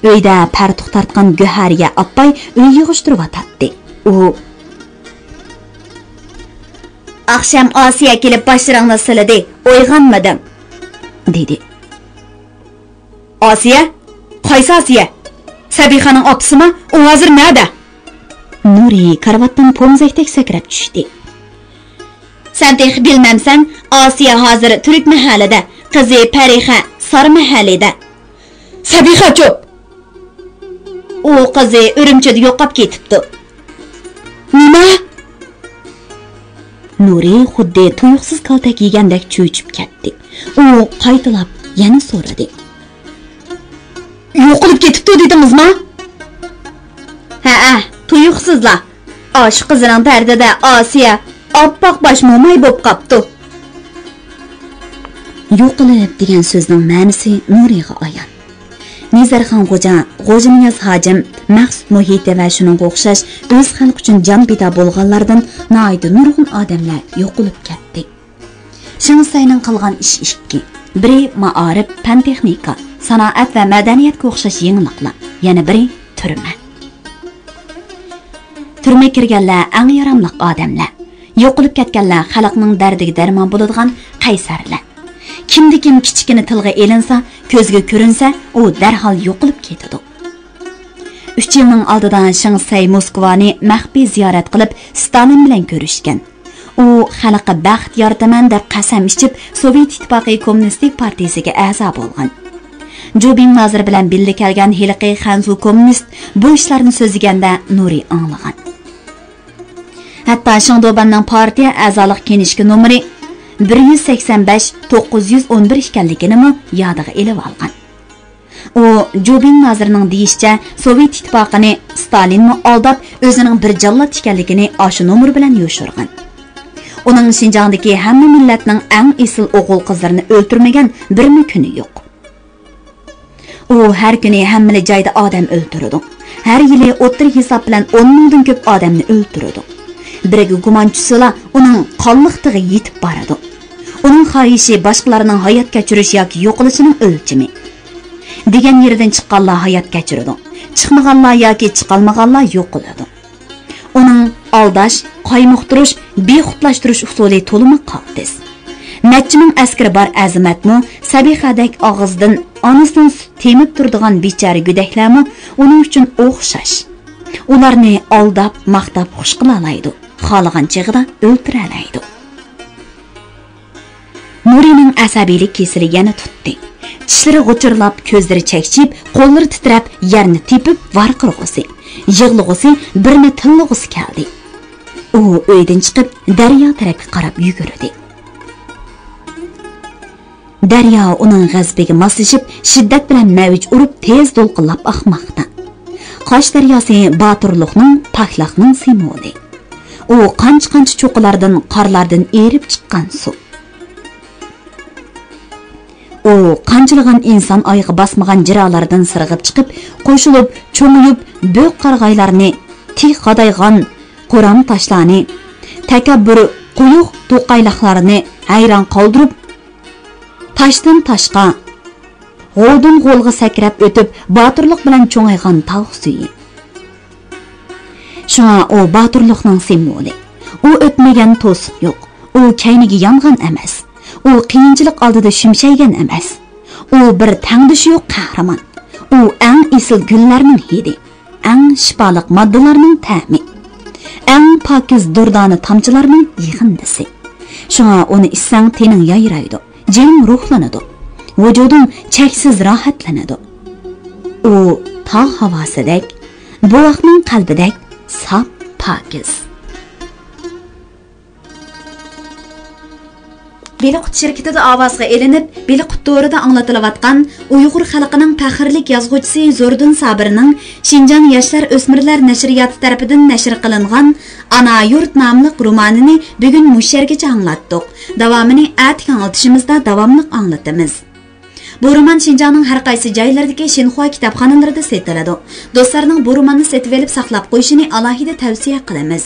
ئۆيدە پەرتۇق تارتقان گۆھەرىيە ئاپاي ئۆي يىغىشتۇرۇۋاتاتتى. ئۇ، «ئاخشام ئاسىيە كېلىپ باشلىرىڭنى سىلىدى، ئويغانمىدىڭ؟» دېدى. ئاسىيە؟ قايسى ئاسىيە؟ سەبىخەنىڭ ئاپىسىما؟ ئۇ ھازىر نەدە؟ نۇرى كارىۋاتتىن پومزەكتەك سەكرەپ چۈشتى. سەن تېخى بىلمەمسەن، ئاسىيە ھازىر تۈرك مەھەللىدە، قىزى پەرىخە سار مەھەللىدە. سەبىخەچۇ؟ ئۇ قىزى ئۈرۈمچىدە يوقاپ كېتىپتۇ. نېمە؟ نۇرى خۇددى تۇيۇقسىز كالتەك يېگەندەك چۆچۈپ كەتتى. ئۇ قايتىلاپ يەنە سورىدى. يوقىلىپ كېتىپتۇ دېدىڭىزما؟ ھەئە، تۇيۇقسىزلا. ئاشۇ قىزىنىڭ دەردىدە ئاسىيە ئاپئاق باش موماي بوپ قاپتۇ. يوقىلىپ دېگەن سۆزنىڭ مەنىسى نۇرىغا ئايان. نىزارخان غوجا، غوجىنىياز ھاجىم، مەخسۇت مۇھىتى ۋە شۇنىڭغا ئوخشاش ئۆز خەلقى ئۈچۈن جان پىدا بولغانلاردىن ناھايىتى نۇرغۇن ئادەملەر يوقىلىپ كەتتى. شېڭ سەينىڭ قىلغان ئىشى ئىككى. بىرى مائارىپ، پەن تېخنىكا، سانائەت ۋە مەدەنىيەتكە ئوخشاش يېڭىلىقلار، يەنە بىرى تۈرمە. تۈرمىگە كىرگەنلەر ئەڭ ياراملىق ئادەملەر. يوقىلىپ كەتكەنلەر خەلقنىڭ دەردىگە دەرمان بولىدىغان قەيسەرلەر. كىمدە كىم كىچىككىنە تىلغا ئېلىنسا، كۆزگە كۆرۈنسە، ئۇ دەرھال يوقىلىپ كېتىدۇ. ئۈچ يىلنىڭ ئالدىدا شېڭ سەي موسكۋانى مەخپىي زىيارەت قىلىپ، ستالىن بىلەن كۆرۈشكەن. ئۇ خەلققە بەخت يارىتىمەن دەپ قەسەم ئىچىپ، سوۋېت ئىتتىپاقى كوممۇنىستىك پارتىيىسىگە ئەزا بولغان. جۇبىڭ نازىر بىلەن بىللە كەلگەن ھېلىقى خەنزۇ كوممۇنىست بۇ ئىشلارنى سۆزلىگەندە نۇرى ئاڭلىغان. ھەتتا شېڭدۇبەننىڭ پارتىيە ئەزالىق كىنىشكا نومۇرى بىر يۈز سەكسەن بەش، توققۇز يۈز ئون بىر ئىكەنلىكىنىمۇ يادىغا ئېلىۋالغان. ئۇ، جۇبىڭ نازىرنىڭ دېيىشىچە، سوۋېت ئىتتىپاقىنى ستالىنمۇ ئالداپ، ئۆزىنىڭ بىر جاللات ئىكەنلىكىنى ئاشۇ نومۇر بىلەن يوشۇرغان. ئۇنىڭ شىنجاڭدىكى ھەممە مىللەتنىڭ ئەڭ ئېسىل ئوغۇل-قىزلىرىنى ئۆلتۈرمىگەن بىرمۇ كۈنى يوق. ئۇ ھەر كۈنى ھەممىلا جايدا ئادەم ئۆلتۈرىدۇ. ھەر يىلى ئوتتۇرا ھېساب بىلەن ئون مىڭدىن كۆپ ئادەمنى ئۆلتۈرىدۇ. بىرىگە گۇمان چۈشسىلا، ئۇنىڭ قانلىقتىغى يېتىپ بارىدۇ. ئۇنىڭ خاھىشى باشقىلارنىڭ ھايات كەچۈرۈش ياكى يوقىلىشىنىڭ ئۆلچىمى. دېگەن يېرىدىن چىققانلار ھايات كەچۈرىدۇ. چىقمىغانلار ياكى چىقالمىغانلار يوقىلىدۇ. ئۇنىڭ ئالداش، قايمۇقتۇرۇش، بىخۇدلاشتۇرۇش ئۇسۇلى تولىمۇ قالتىس. نەچچە مىڭ ئەسكىرى بار ئەزىمەتمۇ، سەبىخەدەك ئاغزىدىن ئانىسىدىن سۈت تېمىپ تۇرىدىغان بىچارە گۆدەكلەرمۇ ئۇنىڭ ئۈچۈن ئوخشاش. ئۇلارنى ئالداپ، ماختاپ خۇش قىلالايدۇ، خالىغان چېغىدا ئۆلتۈرەلەيدۇ. نۇرىنىڭ ئەسەبىيلىك كېسىلى يەنە تۇتتى. چىشلىرى غۇچۇرلاپ، كۆزلىرى چەكچىيىپ، قوللىرى تىترەپ، يەرنى تېپىپ ۋارقىرىغۇسى، يىغلىغۇسى، بىرنى تىللىغۇسى كەلدى. ئۇ ئۆيدىن چىقىپ، دەريا تەرەپكە قاراپ يۈگۈردى. دەريا ئۇنىڭ غەزىپىگە ماسلىشىپ، شىددەت بىلەن مەۋج ئۇرۇپ، تېز دولقۇنلاپ ئاقماقتا. قاش دەرياسى باتۇرلۇقنىڭ، پاكلىقنىڭ سىمۋولى. ئۇ قانچە-قانچە چوققىلاردىن، قارلاردىن ئېرىپ چىققان سۇ. ئۇ قانچىلىغان ئىنسان ئايىغى باسمىغان جىرالاردىن سىرغىپ چىقىپ، قوشۇلۇپ، چوڭىيىپ، بۆك قارىغايلارنى، تىك غادايغان قورام تاشلارنى، تەكەببۇر قويۇق توقايلىقلارنى ھەيران قالدۇرۇپ، تاشتىن تاشقا، غولدىن غولغا سەكرەپ ئۆتۈپ، باتۇرلۇق بىلەن چوڭايغان تاغ سۈيى. شۇڭا ئۇ باتۇرلۇقنىڭ سىمۋولى. ئۇ ئۆتمىگەن توسۇق يوق. ئۇ كەينىگە يانغان ئەمەس. ئۇ قىيىنچىلىق ئالدىدا شۈمشەيگەن ئەمەس. ئۇ بىر تەڭدىشى يوق قەھرىمان. ئۇ ئەڭ ئېسىل گۈللەرنىڭ ھىدى، ئەڭ شىپالىق ماددىلارنىڭ تەمى، ئەڭ پاكىز دۇردانە تامچىلارنىڭ يىغىندىسى. شۇڭا ئۇنى ئىچسەڭ، تېنىڭ يايرايدۇ، جېنىڭ روھلىنىدۇ، ۋۇجۇدۇڭ چەكسىز راھەتلىنىدۇ. ئۇ تاغ ھاۋاسىدەك، بوۋاقنىڭ قەلبىدەك ساپ، پاكىز. بېلىققۇت شىركىتىدە ئاۋازغا ئېلىنىپ، بېلىققۇت تورىدا ئاڭلىتىلىۋاتقان ئۇيغۇر خەلقىنىڭ پەخىرلىك يازغۇچىسى زوردۇن سابىرنىڭ شىنجاڭ ياشلار ئۆسمۈرلەر نەشرىياتى تەرىپىدىن نەشر قىلىنغان ئانا يۇرت ناملىق رومانىنى بۈگۈن مۇشۇ يەرگىچە ئاڭلاتتۇق. داۋامىنى ئەتىكى ئاڭلىتىشىمىزدا داۋاملىق ئاڭلىتىمىز. بۇ رومان شىنجاڭنىڭ ھەر قايسى جايلىرىدىكى شىنخۇا كىتابخانىلىرىدا سېتىلىدۇ. دوستلارنىڭ بۇ روماننى سېتىۋېلىپ ساقلاپ قويۇشىنى ئالاھىدە تەۋسىيە قىلىمىز.